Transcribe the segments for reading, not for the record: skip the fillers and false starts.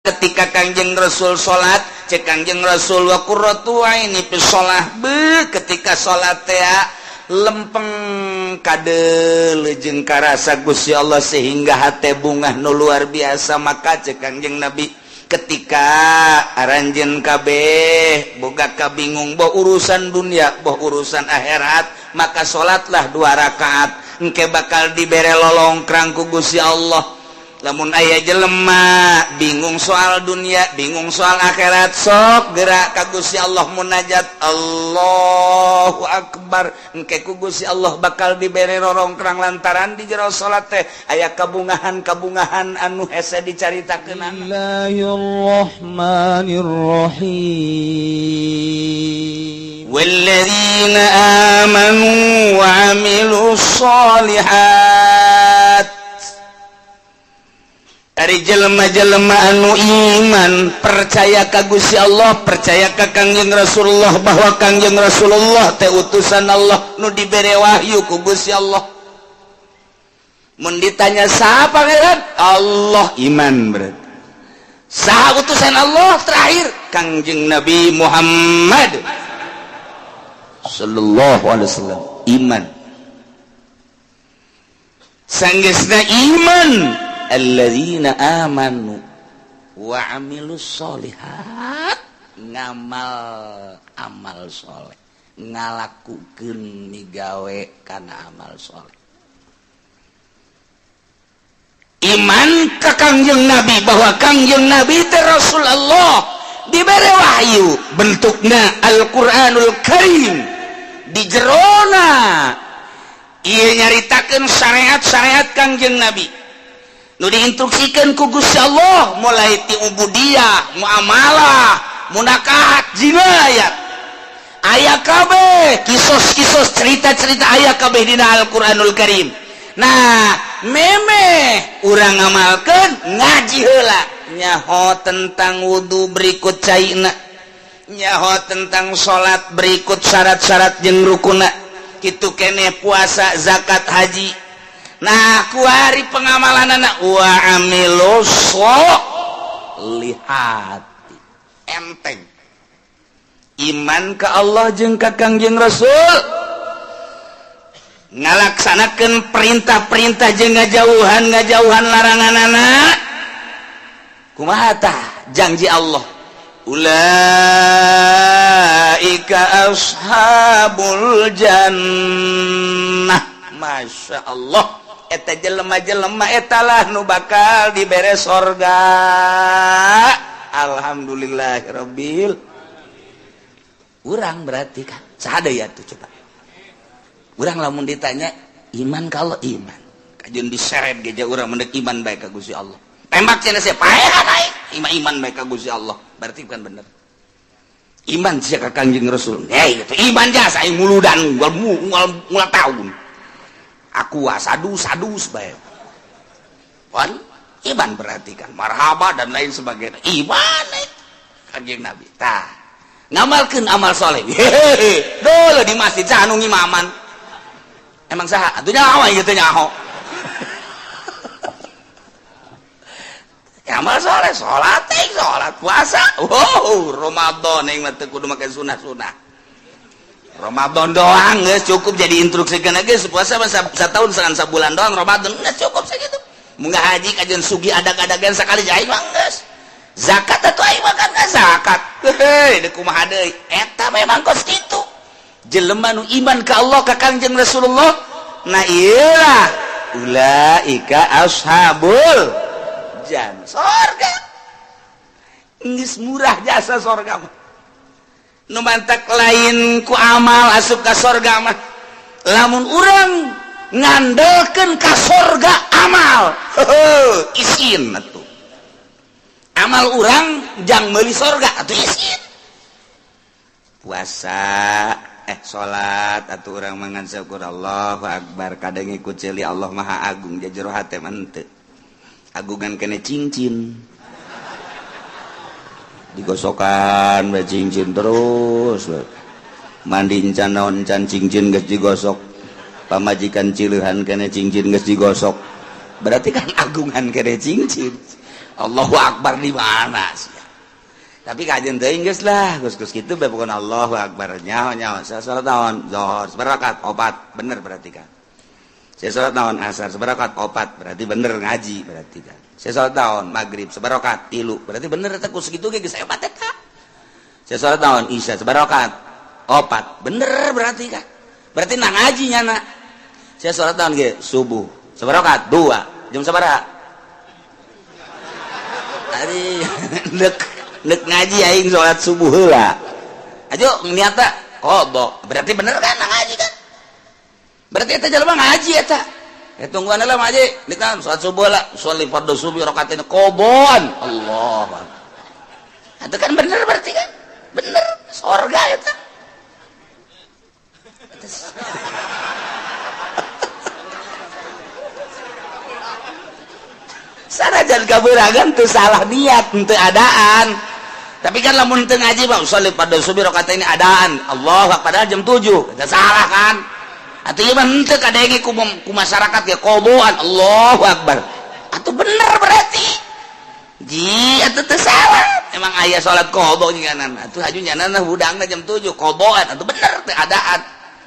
Ketika Kangjeng Rasul salat, cek Kangjeng Rasul, wa qurratu aini fi shalah, be ketika salat teh lempeng kade jeung karasa Gusti Allah sehingga hate bungah nu luar biasa. Maka cek Kangjeng Nabi, ketika aranjeun kabeh boga kabingung, boh urusan dunia, boh urusan akhirat, maka salatlah dua rakaat, engke bakal dibere lolongkrang ku Gusti Allah. Lamun aya jelema bingung soal dunia, bingung soal akhirat, sok gerak ka Gusti Allah, munajat, Allahu Akbar, engke ku Gusti Allah bakal dibere rorongkrang lantaran di jero salat teh aya kabungahan-kabungahan anu hese dicaritakeun. Bismillahirrahmanirrahim. والذين آمنوا وعملوا الصالحات. Ari jelema-jelema anu iman, percaya ka Gusti Allah, percaya ka Kangjeng Rasulullah, bahwa Kangjeng Rasulullah teh utusan Allah nu dibere wahyu ku Gusti Allah. Mun ditanya, "Saha pangeran?" Allah, iman berarti. Saha utusan Allah terakhir? Kangjeng Nabi Muhammad sallallahu alaihi wasallam, iman. Sanggeusna iman, alladzina amanu wa amilus solihat, ngamal amal soleh, ngalakukeun migawe kana amal soleh. Iman ka Kangjeng Nabi, bahwa Kangjeng Nabi teh Rasulullah, dibere wahyu bentukna Al-Qur'anul Karim, di jerona ieu nyaritakeun syariat-syariat Kangjeng Nabi nu diinstruksikan ku Gusti Allah, mulai ti ubudiyah, muamalah, munakahat, jinayat, aya kabeh, kisos-kisos, cerita-cerita aya kabeh dina Al-Qur'anul Karim. Nah, memeh urang ngamalkeun, ngaji heula, nyaho tentang wudu berikut caina, nyaho tentang salat berikut syarat-syarat jeung rukuna, kitu kene puasa, zakat, haji. Nah, kuari pengamalan anak wa amilus lihat enteng iman ke Allah jeung ka Kangjeng Rasul, ngalaksanakeun perintah-perintah jeung ngajauhan ngajauhan larangan. Anak kumaha tah janji Allah? Ulaika ashabul jannah. Masya Allah, eta jelema-jelema etalah nu bakal dibere sorga. Alhamdulillahirabbil. Urang berarti kan sada ya tuh. Coba urang lamun ditanya iman, kalau iman kajeun diseret geja urang mendek iman baik ka Gusti Allah, tembak cenah sia, paehan aing iman, iman baik ka Gusti Allah. Berarti bukan bener iman sia ka Kangjeng Rasul. Hei, itu iman jasa aing muludan unggal unggal unggal tahun aku sadu sadu bae. Wan iman berarti kan marhaba dan lain sebagainya, iman Kanjeng Nabi. Tah, ngamalkeun amal soleh. Hehehe, dulu di masjid saha nu ngimaman? Emang saha atuh nyaho gitu? Nyaho amal soleh, salat teh, salat, puasa. Wow, Ramadan yang mah teu kudu make sunah-sunah. Ramadan doang geus cukup jadi instruksi geus puasa mah satahun sangan sabulan doang, Ramadan geus cukup segitu. Munggah haji kajian sugi adag-adagan sekali aing mah geus. Zakat atuh aing mah kan zakat. Heuh, deuk kumaha deui? Eta memang kos kitu. Jelema nu iman ka Allah, ka Kangjeng Rasulullah, nah iyalah ulaika ashabul jannah, sorga. Geus murah jasa sorga mah. Nu mantak lain ku amal asup ka sorga mah. Lamun urang ngandelkeun ka sorga amal, heuh, isin atuh. Amal urang jang meuli sorga atuh isin. Puasa, salat atuh urang mangan syukur Allahu Akbar, kadang ikut ceuli Allah Maha Agung, jero hate mah henteu. Agungan kene cincin digosokan bae, cincin terus we. Mandi encan naon encan, cincin geus digosok. Pamajikan cileuhan kene, cincin geus digosok. Berarti kan agungan kene cincin. Allahu Akbar di mana sih? Tapi kajian teuing geus lah, geus geus kitu bae pokona Allahu Akbar. Nyaho nyaho, saya salat naon? Zuhur, sabaraha rakaat? Opat. Bener berarti kan. Saya salat naon? Asar, sabaraha rakaat? Opat. Berarti bener ngaji berarti kan. Saya salat naon? Maghrib, sabaraha rakaat? 3. Berarti bener eta ku sakitu ge geus hebat eta. Saya salat naon? Isya, sabaraha rakaat? 4. Bener berarti kan. Berarti nah ngaji nyana. Saya salat naon ge? Subuh. Sabaraha rakaat? 2. Jam sabaraha? Ari nek nek ngaji aing salat subuh heula. Ajo niatna qada. Berarti bener kan nah ngaji kan? Berarti eta jelema ngaji eta. Eh tungguan lah ngaji, nek salat subuh lah, sholli fardhu subuh rakaatain qadaan. Allah. Itu kan bener berarti kan? Bener, sorga eta. Sanajan kabeuragan teu salah niat, teu adaan. Tapi kan lamun teu ngaji mah sholli fardhu subuh rakaatain adaan. Allah padahal jam 7. Eta salah kan? Atuh ieu mah henteu kadenge ku masyarakat ge qadaan. Allahu Akbar. Atuh bener berarti. Ji atuh teu salah. Emang aya salat qada nyanan. Atuh haju nyanana hudangna jam 7 qadaan. Atuh bener teu adaan.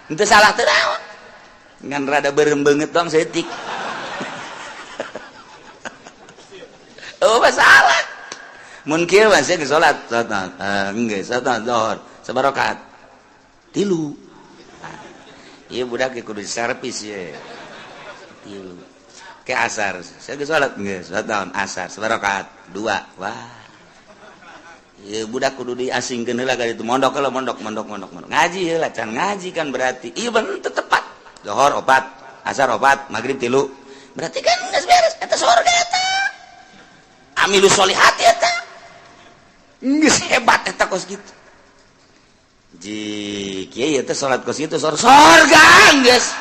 Henteu salah teu naon. Ngan rada beureum beungeut doang saeutik. Oh masalah. Mun kieu mah sia geus salat, salat geus salat zuhur, sabaraha rakaat? 3. Ieu budak ge kudu servis ye. 3. Ke asar, sia geus salat geus salat naon asar, sabaraha rakaat? 2. Wah. Ieu budak kudu diasingkeun heula ka ditu mondok heula mondok mondok mondok mondok. Ngaji heula can ngaji kan berarti. Ieu bener teu tepat. Zuhur 4, asar 4, magrib 3. Berarti kan geus beres eta sorga eta. Amilu sholihat eta. Geus hebat eta kos kitu. Ji kieu teh salat kos kitu sorga geus.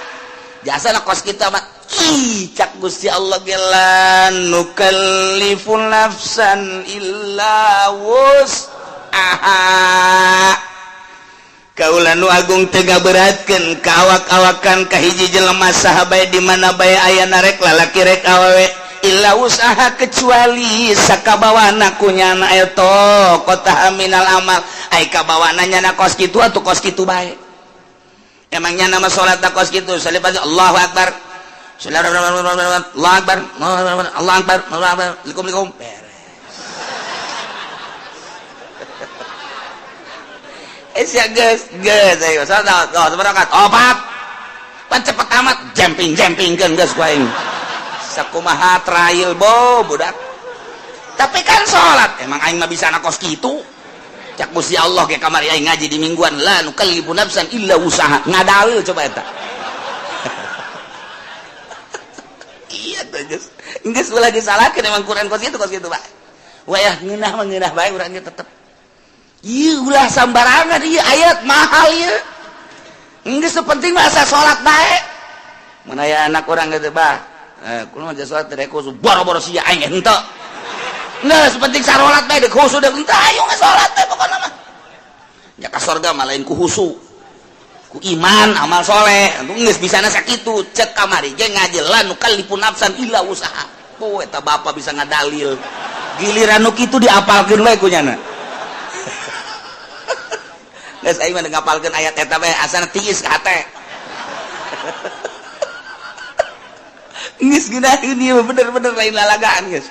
Jasana kos kitu mah ih cak Gusti Allah ge la nukallifu nafsan illa wus'aha. Kaula nu agung teu ngaberatkeun ka awak-awakan ka hiji jelema saha bae di mana bae aya rek lalaki rek awewe illa usaha kecuali sakabawana ku nyana eta kota minal amal ai kabawana nyana kos kitu atuh kos kitu bae. Emang nyana mah salat kos kitu salibah Allahu akbar. Allahu akbar. Allahu akbar. Allahu akbar. Likum likum beres. Eh sia geus geus ayo salat sabaraha rakaat? 4. Pan cepet amat jemping-jempingkeun geus ku aing. Sakumaha trail bo budak. Tapi kan salat emang aing mah bisa kos kitu. Cak Gusti Allah ke kamari aing ngaji di mingguan la nukallifu nafsan illa wusaha. Ngadalil coba eta. Iya teh geus. Geus ulah disalahkeun emang Quran kos kitu Pak. Wayah ngeunah mah ngeunah bae urang ge tetep. Ieu ulah sambarangan ieu ayat mahal ieu. Geus penting mah asa salat bae. Mun aya anak urang geus bah kulo mah salat teh khusu boro-boro sia aing henteu. Geus penting sarolat bae deuk khusu deuk henteu ayo salat teh pokona mah. Nya ka sorga mah lain ku khusu. Ku iman amal soleh. Atuh geus bisana sakitu cek kamari ge ngaji la nukallifu nafsan illa wusaha. Oh eta bapa bisa ngadalil. Giliran nu kitu diapalkeun we ku nyana. Geus aing mah ngapalkeun ayat eta bae asana tiis ka hate. Geus geunaheun ieu bener-bener lain lalagaan geus.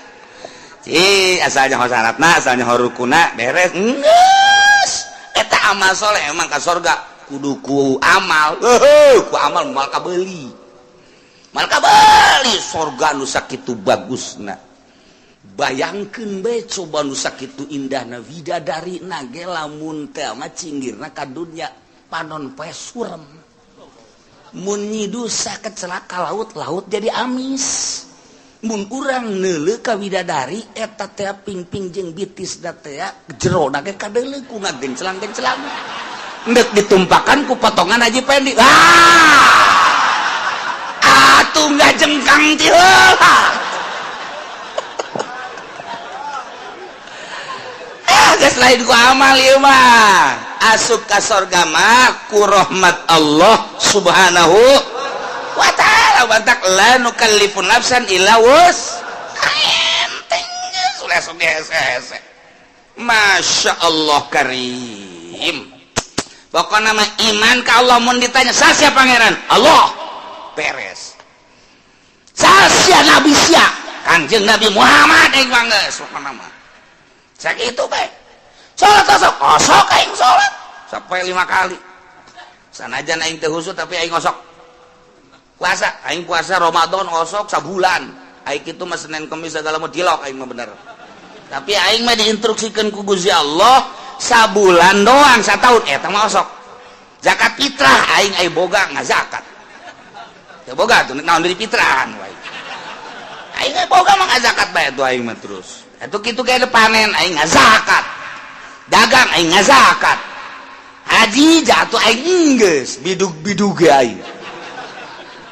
Ci asalnya ho syaratna, asalnya ho rukuna beres. Geus. Eta amal soleh emang ka sorga kudu ku amal. Heuh, ku amal moal kabeuli. Moal kabeuli sorga nu sakitu bagusna. Bayangkeun bae coba nu sakitu indahna widadarina ge lamun teh mah cinggirna ka dunya panon poe surem. Mun nyidusa kecelaka laut, laut jadi amis. Mun urang neuleuh ka widadari eta teh pingping jeung bitis da teh jero na ge kadeuleu ku ngagenclang-genclang. Endek ditumpakan ku potongan Haji Pendi. Ah! Atuh ngajengkang ti heula. Ah, geus lain ku amal ieu mah. Asup ka sorga mah ku rahmat Allah Subhanahu wa ta'ala. Batak la nukallifu nafsan illa wus. Enteng geus Esok hese-hese. Masya Allah karim. Pokoknya nama iman ka Allah, mun ditanya saha pangeran, Allah, beres. Saha nabi sia, Kanjeng Nabi Muhammad, aing mah geus pokokna mah. Sakitu bae. Salat osok, osok aing salat sampai lima kali. Sanajan aing teu khusyuk, tapi aing osok. Puasa, aing puasa Ramadan osok sabulan. Aing kitu mah Senin Kemis segala mau dilok aing mah bener. Tapi aing mah diinstruksikan ku Gusti Allah sabulan doang, satahun eta mah osok. Zakat fitrah aing aing boga ngazakat. Teu boga tuh naon dari fitrahan wae. Aing boga mah ngazakat bae tuh aing mah terus. Atuh kitu kayak panen aing ngazakat. Dagang aing ngazakat. Haji jatuh aing geus bidug-bidug ge aing.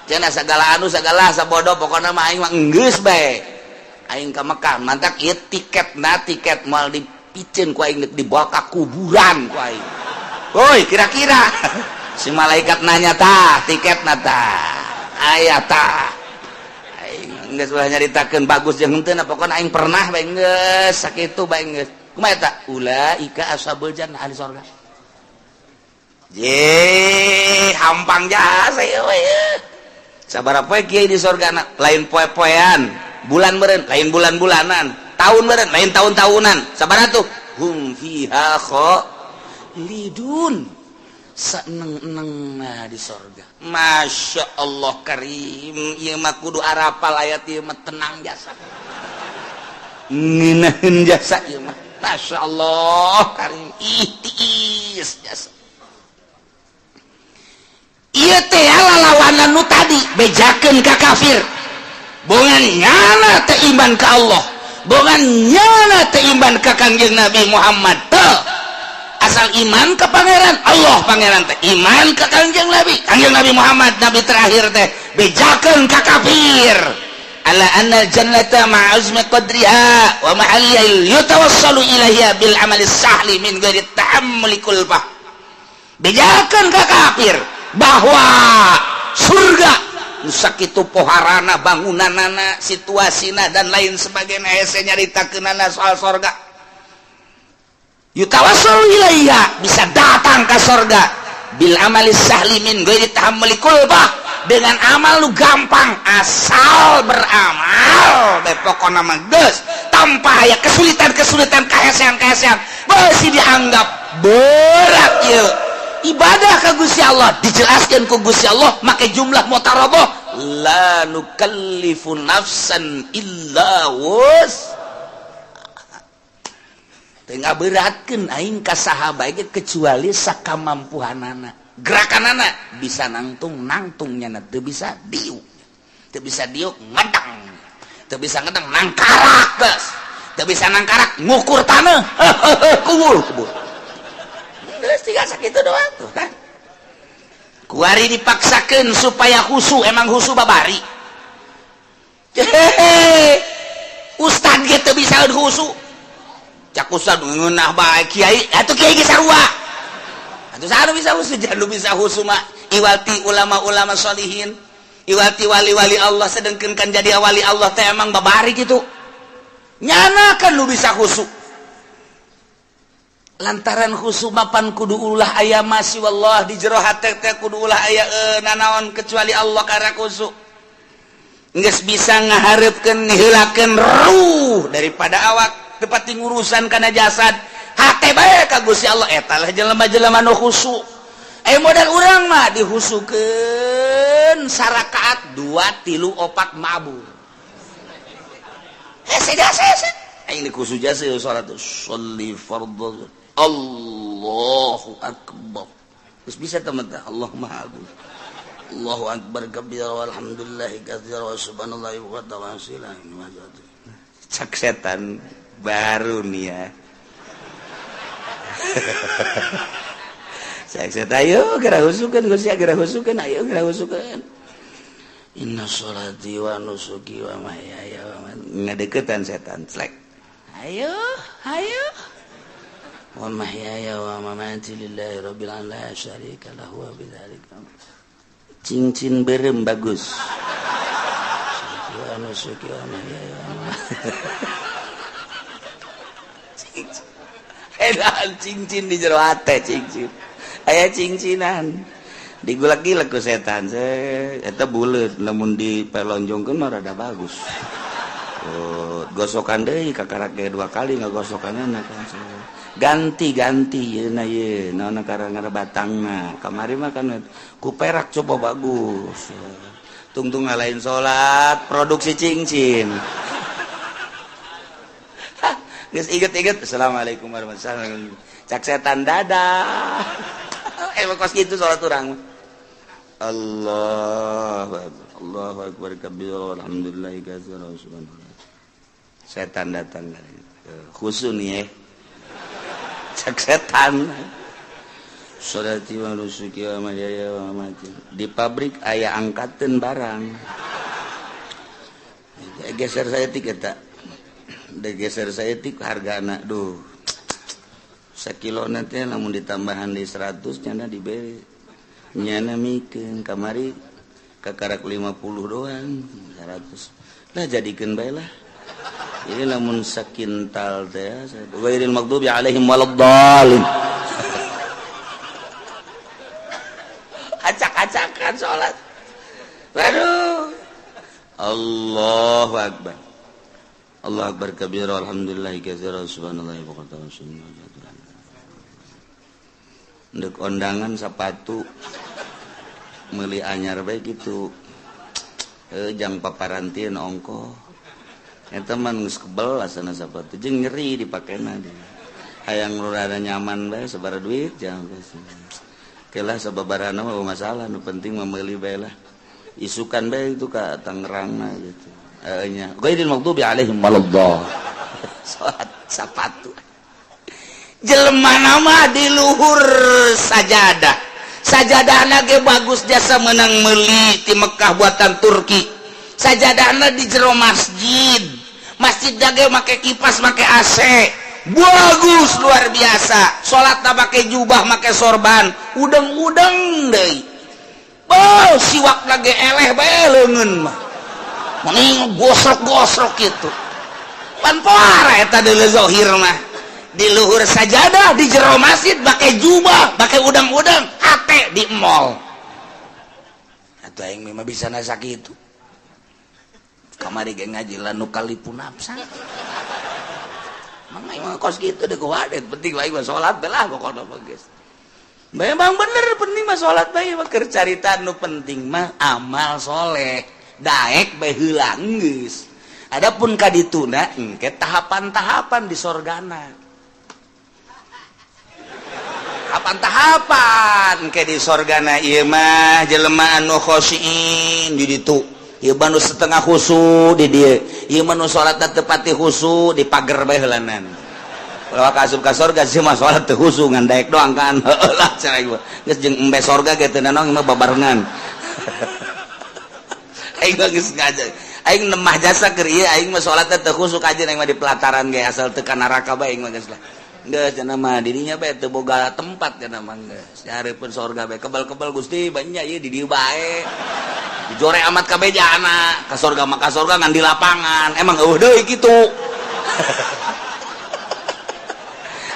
Cenah segala anu segala sabodo, pokokna mah aing mah geus bae. Aing ka Mekah mantak ieu tiket na tiket moal dipiceun ku aing, dibawa ka kuburan ku aing. Woi, kira-kira si malaikat nanya, tah tiket na tah aya tah. Aing geus ulah nyaritakeun bagus jeung henteu, pokokna aing pernah bae, geus sakitu bae geus. Kumaha eta? Ulaika ashabul jannah, ahli sorga. Je hampang jasa ieu we. Sabaraha poe kiai di sorga? Lain poe-poean, bulan meureun, lain bulan-bulanan, tahun meureun, lain tahun-tahunan. Sabaraha tuh? Hum fiha khalidun, seneng-eneng nah di sorga. Masya Allah karim, ieu mah kudu arapal ayat ieu mah, tenang jasa, ngeunaheun jasa ieu mah. Masya Allah karim, ih tiis jasa. Ieu teh lalawanan nu tadi bejakeun ka kafir, bongan nyana teu iman ka Allah, bongan nyana teu iman ka Kangjeng Nabi Muhammad. Teu, asal iman ke pangeran Allah, pangeran teh iman ke Kangjeng Nabi, Kangjeng Nabi Muhammad nabi terakhir teh. Bejakeun ka kafir ala anna jannata ma'azmi qadriha wa mahalliha yatawassalu ilaiha bil amali sahli min ghairi tahammuli kulfah. Bejakeun ka kafir bahwa surga sakitu poharana, bangunanana, situasina, dan lain sebagainya. Hese nyaritakeunana soal sorga. Yutawassalu ilaiha, bisa datang ke sorga, bil amali sahli min ghairi tahammuli kulfah, dengan amal lu gampang, asal beramal bae pokona mah geus, tanpa aya kesulitan-kesulitan, kahesean-kahesean. Masih dianggap berat ieu ibadah ka Gusti Allah. Dijelaskan ku Gusti Allah make jumlah mutaraboh, la nukallifu nafsan illa wus. Teu beratkeun aing ka saha bae kecuali sakamampuhanana. Gerakanana bisa nangtung, nangtungnya, teu bisa diuk, teu bisa diuk ngedang, teu bisa ngedang nangkarak geus, teu bisa nangkarak ngukur tanah, kubur kubur. Geus tinggal sakitu doang tuh kan. Kuari dipaksakeun supaya khusu, emang khusu babari. Hehehe, ustad ge teu bisa khusu. Cak ustad ngeunah bae kiai, atuh kiai ge sarua. Atuh saha bisa khusu? Jangan bisa khusu mah iwati ulama-ulama solihin, iwati wali-wali Allah. Sedengkeun kan jadi wali Allah teh emang babari gitu. Nyana kan lu bisa khusu, lantaran khusu mapan kudu ulah aya masih wallah di jero hate teh, kudu ulah aya nanaon kecuali Allah. Karena khusu geus bisa ngahareupeun, ngiheulakeun ruh daripada awak, tepati ngurusan kana jasad, hate bae ka Gusti Allah. Eta lah jelema-jelema nu khusu. Eh, modal urang mah dihusukeun sarakaat dua tilu opat mabur. Hese jasa hese aing dikhusu jasa salat sholli fardhu, Allahu akbar. Terus bisa teman Allah Maha Agung, Allahu akbar kabira walhamdulillahi katsira wa subhanallahi wa ta'ala. Cak setan baru nih ya. Cak setan, ayo geura husukeun Gusti, geura husukeun, ayo geura husukeun. Inna sholati wa nusuki wa mahyaya wa ngadeukeutan setan slek. Ayo, ayo. Wa mahyaya wa mamati lillahi rabbil alamin la syarika lahu wa bidzalika. Cincin berem bagus. Wa nusuki wa mahyaya. Edan cincin di jero hate, cincin aya cincinan digulak-gilek ku setan. Eta buleut, lamun dipelonjongkeun mah rada bagus. Oh, gosokan deui, kakarak ge dua kali ngagosokanna kan. Ganti-ganti yeuna ye naon karang batangna kamari mah kan ku perak, coba bagus. Tungtung lain salat produksi cincin. Geus inget-inget, assalamualaikum warahmatullahi wabarakatuh, cak setan, dadah. Emang kos gitu salat urang. Allah Allahu akbar kabir, alhamdulillah katsira, subhanallah. Setan datang, khusu nih ya, cak setan. Sholati wa nusuki wa mahyaya wa mamati. Di pabrik aya angkateun barang, geser saeutik eta, geser saeutik hargana. Duh, sakilo nanti lamun ditambahan di 100 nyana diberi, nyana mikeun kamari kakarak 50 doang, 100 lah, jadikeun bae lah. Ini lamun sakintal teh, ghairil maghdubi alaihim waladdallin. Acak-acakan salat. Waduh, Allahu akbar, Allah akbar kabira, alhamdulillah katsira, subhanallah wa. Ndek ondangan sepatu meuli anyar bae gitu, eh, jang paparantian ongko. Eta mah geus kebel asana sepatu jeung nyeri dipakena di hayang nu rada nyaman bae, sabaraha duit jangan kelah, sababarana mah masalah, nu penting mah meuli bae lah. Isukan bae itu ka Tangerang gitu. Eh nya, ghairil maghdubi alaihim waladdallin. Salat sapatu jelema nama di luhur sajadah, sajadahna ge bagus, jasa menang meuli ti Mekah buatan Turki. Sajadahna di jero masjid, masjid ge make kipas, make AC, bagus luar biasa. Salat make jubah, make sorban, udeng-udeng deui. Oh, siwak lagi eleh bae leungeun mah mending gosok-gosok gitu pan. Poara eta deuleu zahir mah di luhur sajadah, di jero masjid, pakai jubah, pakai udang-udang, hate di mall. Atau aing memang bisa nasak itu kamari ge ngaji la nukallifu nafsan. Mang aing mah kos kitu deh, kuwadet penting aing mah salat belah pokokna mah geus. Memang bener, penting mah salat bae mah. Keur carita nu penting mah amal soleh, daek bae heula geus. Adapun kadituna engke tahapan-tahapan di sorgana, tahapan-tahapan ke di sorgana. Ieu mah jelema anu khosyin di ditu, ieu mah nu setengah khusu di dieu, ieu mah nu salatna teu pati khusu, di pager bae heulanan. Ulah ka asup ka sorga sih mah salat teu khusu, ngan daek doang kan. Heueuh lah cenah gua geus jeung embe sorga ge teu nanaon mah babarengan. Aing mah geus ngaja, aing nemah jasa keur ieu, aing mah salatna teu khusu kajeun, aing mah di pelataran ge asal teu ka neraka bae aing mah geus lah. Geus cenah mah dirinya bae teu boga tempat cenah mah, geus dihareupeun sorga bae kebal-kebal. Gusti banyak ieu di dieu bae dijore amat kabeh jana ka sorga mah, ka sorga ngan di lapangan emang eueuh deui kitu.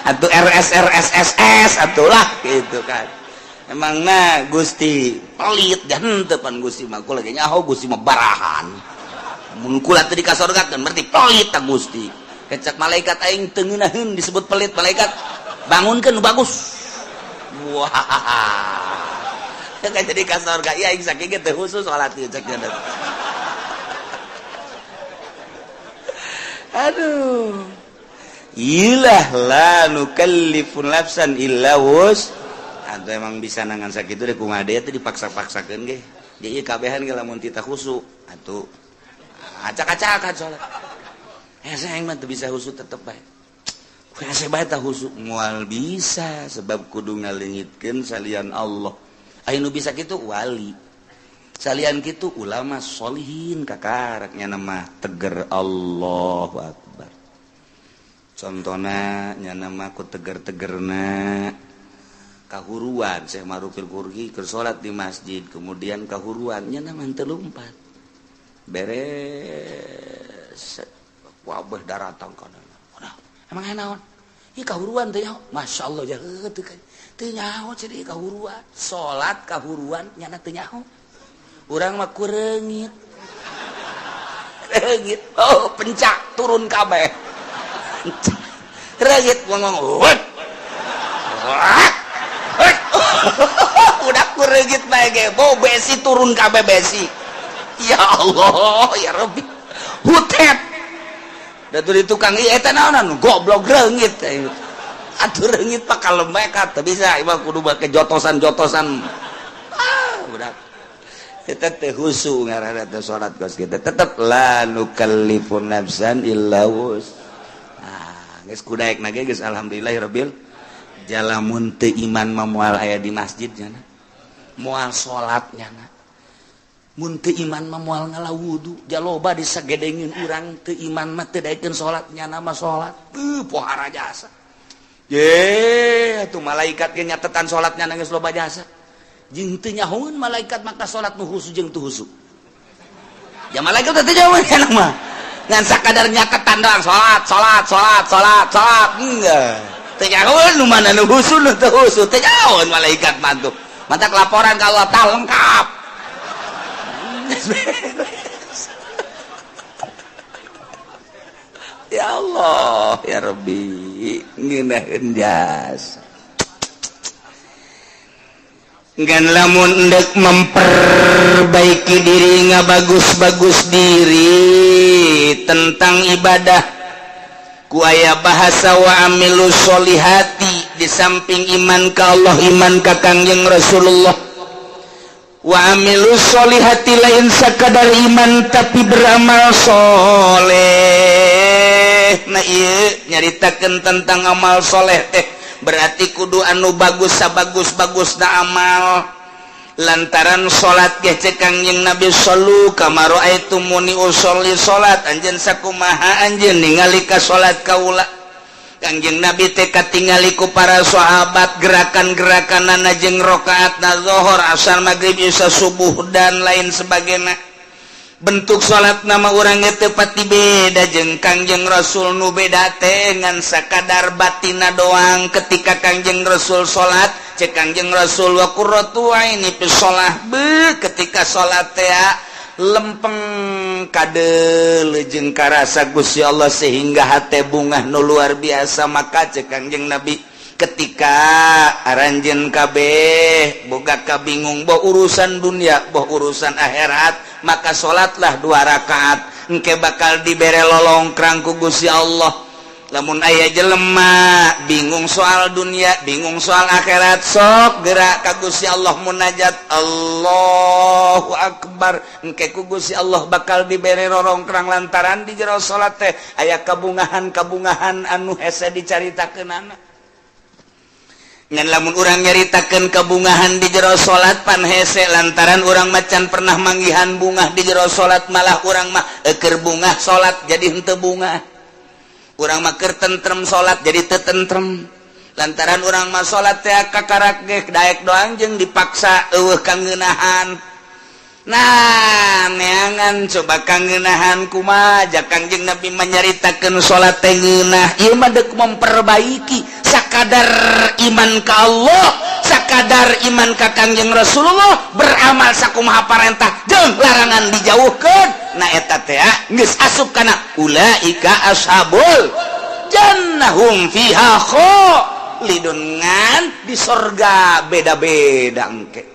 Atuh RS RS SS atuh lah gitu kan. Emang nah Gusti pelit dan henteu pan Gusti mah, kula ge nyaho Gusti mah barahan. Mun kula teu di ka sorga kan berarti pelit ta Gusti. Kecak malaikat, aing teu ngeunaheun disebut pelit. Malaikat bangunkeun bagus, wah kan jadi ka sorga ieu aing saking ge teu khusus salat ieu, cek. Aduh, ilah la nukallifu nafsan illa wus. Atau emang bisa nangan sakitu deh, kumaha deui teh dipaksa-paksakeun ge di ieu kabehan ge lamun tita khusu atuh acak-acakan salat. Hese aing mah teu bisa khusu, tetep bae hese bae tah khusu, moal bisa sebab kudu ngaleungitkeun salian Allah. Aya nu bisa kitu wali, salian kitu ulama solihin, kakaraknya nama teger. Allahu akbar. Contohna nya nama ku teger-tegerna kahuruan Syekh Ma'rufil Karkhi keur salat di masjid, kemudian kahuruan nya nama teu lumpat beres, wabah daratang kana. Emang naon Ih kahuruan teh nyaho. Masyaallah ja teu teu nyaho ciri kahuruan. Salat kahuruan nyana teu nyaho. Urang mah ku reungit. Reungit. Oh, pencak turun kabeh. Reungit ngomong. Udah ku reungit bae ge, bau besi turun kabeh besi. Ya Allah, ya Rabbi. Hutet. Da di tukang ieu eta naonan goblok reungit. Atuh reungit pak kalem bae teu bisa, ieu mah kudu make jotosan-jotosan. Ah, udah. Eta teh khusu ngaranna teh salat kos kitu. Tetep la nukallifu nafsan illa wus. Ah, geus kudaekna ge geus alhamdulillahirabbil jalamun teu iman mah moal aya di masjid nyana. Moal salat nyana. Mun teu iman mah moal ngala wudu. Jaloba disagedengin urang teu iman mah teu daekeun salat nyana mah salat. Teu pohara jasa. Ye, atuh malaikat ge nyatetan salatnya geus loba jasa. Jeung teu nyahoeun malaikat maka salat nu khusu jeung teu khusu. Ya malaikat teh teu nyahoeun enak mah. Ngan sakadar nyatetan doang salat, salat, salat, salat, salat. Enggak. Teu nyahoeun nu mana nu khusu nu teu khusu, teu nyahoeun malaikat mah tuh. Matak laporan ka Allah tah lengkap. Ya Allah, ya Rabbi, ngeunaheun jasa. Ngan lamun endek memperbaiki diri ngabagus-bagus diri tentang ibadah ku aya bahasa wa amilu sholihati di samping iman ka Allah, iman ka Kangjeng Rasulullah. Wa amilu sholihati lain sakadar iman tapi beramal soleh. Nah ieu nyaritakeun tentang amal soleh teh berarti kudu anu bagus sabagus-bagus na amal. Lantaran salat ge cek Kangjeng Nabi shollu kama raaitumuni usolli, salat anjeun sakumaha anjeun ningali ka salat kaula. Kangjeng Nabi teh katingali ku para sahabat gerakan-gerakanana jeung rakaatna zuhur, asar, maghrib, isya, subuh dan lain sebagainya. Bentuk salat nama urang teu pati beda jeung Kangjeng Rasul, nu beda teh ngan sakadar batina doang. Ketika Kangjeng Rasul salat, cek Kangjeng Rasul wa qurratu aini fi shalah, be ketika salat teh lempeng kadeuleu jeung karasa Gusti Allah sehingga hate bungah nu luar biasa. Maka cek Kangjeng Nabi ketika aranjeun kabeh boga kabingung boh urusan dunia boh urusan akhirat, maka salatlah 2 rakaat, engke bakal dibere lolongkrang ku Gusti Allah. Lamun aya jelema bingung soal dunia, bingung soal akhirat, sok gerak ka Gusti Allah munajat Allahu Akbar, engke ku Gusti Allah bakal dibere rorongkrang lantaran di jero salat teh aya kabungahan-kabungahan anu hese dicaritakeunana. Ngan lamun urang nyaritakeun kabungahan di jero salat pan hese, lantaran urang macan pernah manggihan bungah di jero salat, malah urang mah eker bungah salat jadi henteu bungah. Urang mah keur tentrem salat jadi teu tentrem, lantaran urang mah salat teh kakarak ge daek doang jeung dipaksa eueuh kangeunahan. Nah, neangan coba kangeunahan kumaha ja Kangjeng Nabi menyaritakeun salat teh ngeunah. Ieu mah deuk memperbaiki sakadar iman ka Allah, sakadar iman ka Kangjeng Rasulullah, beramal sakumaha parentah jeung larangan dijauhkeun. Nah eta teh geus asup kana ulaika ashabul jannahum fiha khalidun, ngan di sorga beda-beda engke.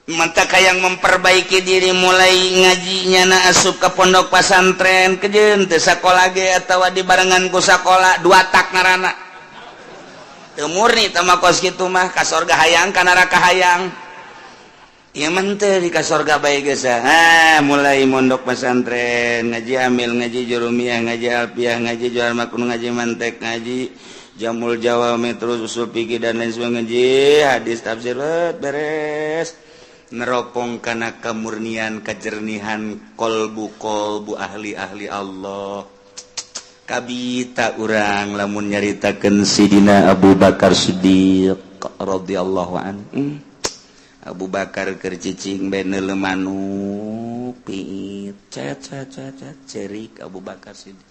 Mantap yang memperbaiki diri mulai ngajinya na asup ke pondok pesantren kejeun teu sakola ge atawa dibarengan ku sakola dua tak ngaranna teu murni teh mah kos kitu mah ka sorga hayang ka neraka hayang. Ieu mah teu di ka sorga bae geus. Ah, mulai mondok pesantren ngaji amil, ngaji jurumiyah, ngaji alfiah, ngaji jual makun, ngaji mantek, ngaji jamul jawami, terus usul fikih dan lain sebagainya, ngaji hadis, tafsir, beres neropong kana kemurnian kejernihan kolbu kolbu ahli-ahli Allah. Kabita urang lamun nyaritakeun Sidina Abu Bakar Siddiq radhiyallahu anhu. Abu Bakar keur cicing bae neuleu manuk piit cet cet cet cet, cerik Abu Bakar Siddiq.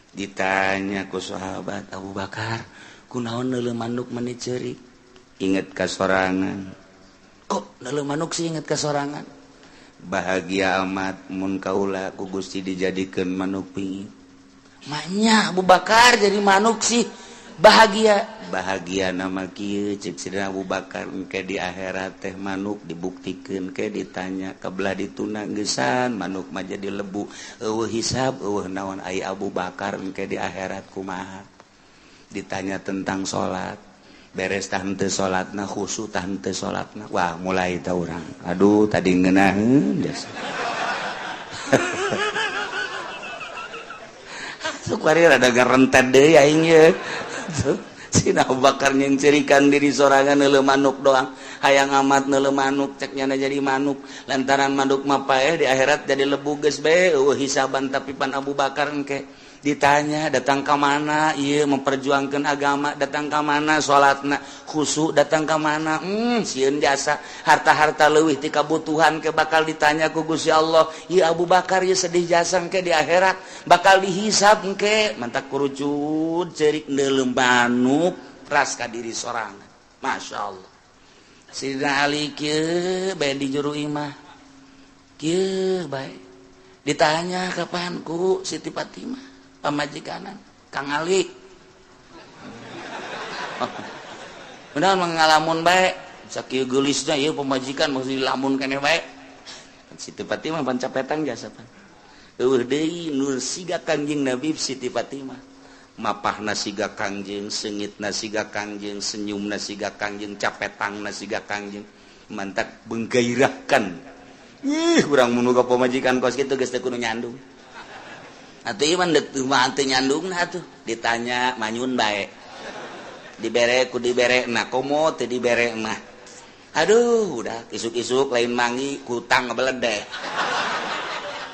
Ditanya ku sahabat, "Abu Bakar, kunaon neuleuh manuk meni ceurik?" "Inget ka sorangan." "Kok neuleuh manuk sih inget ka sorangan?" "Bahagia amat mun kaula ku Gusti dijadikeun manuk pingit." "Maknya Abu Bakar jadi manuk sih bahagia?" "Bahagia nama kieu," cek Sidina Abu Bakar, "engke di akhirat teh manuk dibuktikeun ke ditanya kebelah dituna geusan manuk mah jadi lebu, eueuh hisab, eueuh naon. Ai Abu Bakar engke di akhirat kumaha? Ditanya tentang salat, beres tah henteu salatna, khusyuk tah henteu salatna?" Wah, mulai tah urang, aduh, tadi ngeunaheun jasa. Suka rada ngarentet deui aing ye. Sina Abu Bakar nyengcerikan diri sorangan neuleuh manuk doang, hayang amat neuleuh manuk, cek nyana jadi manuk lantaran manuk mah paeh, di akhirat jadi lebu, geus bae eueuh hisaban. Tapi pan Abu Bakar engke ditanya datang ka mana ieu memperjuangkan agama, datang ka mana salatna khusyuk, datang ka mana, sieun jasa harta-harta leuwih ti kabutuhan, ke bakal ditanya ku Gusti Allah. Ieu Abu Bakar ieu sedih jasa, engke di akhirat bakal dihisab engke. Mantak kurucut ceurik neuleuh manuk ras ka diri sorangan. Masya Allah. Sidina Ali kieu bae di juru imah kieu bae, ditanya kapan ku Siti Fatimah pamajikanan, "Kang Ali, benar mengalamun bae sakieu geulisna ieu pamajikan, mesti dilamun keneh bae?" Siti Fatimah pan capetang jasa, pan eueuh deui nur siga Kangjeng Nabi. Siti Fatimah mapahna siga Kangjeng, seungitna siga Kangjeng, senyumna siga Kangjeng, capetangna siga Kangjeng, mantak menggairahkan. Ih, urang mun boga pamajikan kos kitu geus teu kudu nyandung atuh. Ieu mah teu mah teu nyandungna atuh. Ditanya manyun bae, dibere ku dibere na, komo teu dibere mah aduh, udah isuk-isuk lain mangi kutang ngebeledeh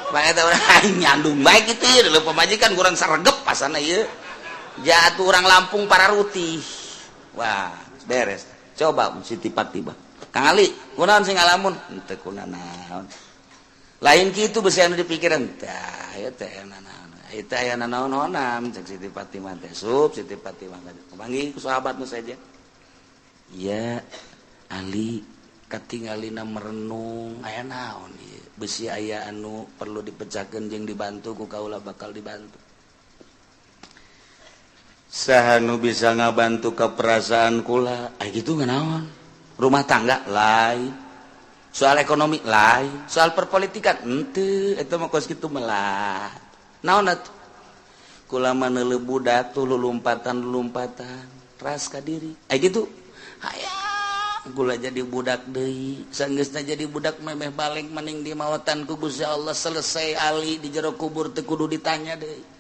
bae. Eta urang nyandung bae kitu ieu pamajikan kurang saregep pasana ieu jatuh orang Lampung para rutih. Wah, beres. Coba Siti Fatimah, "Kang Ali, kunaon sing ngalamun?" "Henteu kunanaon." "Lain kitu, besi anu dipikiran tah ieu teh naon ieu teh, aya nanaon-naonam," cek Siti Fatimah teh. Sup Siti Fatimah panggil ku sahabat nu saja, "Ya Ali, katingalina merenung, aya naon ieu? Besi aya anu perlu dipecahkeun jeung dibantu ku kaula, bakal dibantu." "Saha nu bisa ngabantu ke perasaan kula?" "Ah, gitu naon? Rumah tangga lain, soal ekonomi lain, soal perpolitikan henteu, eta mah kos kitu melah. Naon atuh?" "Kula mah neuleuh budak tuh lulumpatan-lulumpatan ras ka diri. Ah, gitu hayang kula jadi budak deui. Sanggeusna jadi budak memeh balik maning di mawatan ku Gusti Allah, selesai Ali di jero kubur, teu kudu ditanya deui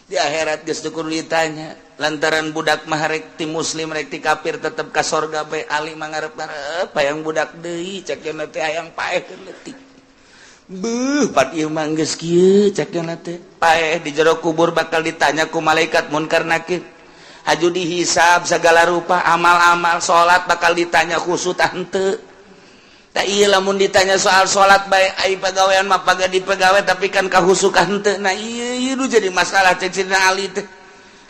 di akhirat, geus teu kudu ditanya lantaran budak mah rek ti muslim rek ti kafir tetep ka sorga bae. Ali mah ngarep-ngarep hayang budak deui, cek teh hayang paeh leutik. Beuh, pat ieu mah geus kieu," cek teh, "paeh di jero kubur bakal ditanya ku malaikat munkar nakir, haju dihisab segala rupa amal-amal, salat bakal ditanya khusyuk tah henteu. Tak iya lamun ditanya soal salat bae, ai pagawean mah paga di pegawai, tapi kan kahusukan henteu. Nah, iya iya nu jadi masalah," cek Sidina Ali teh.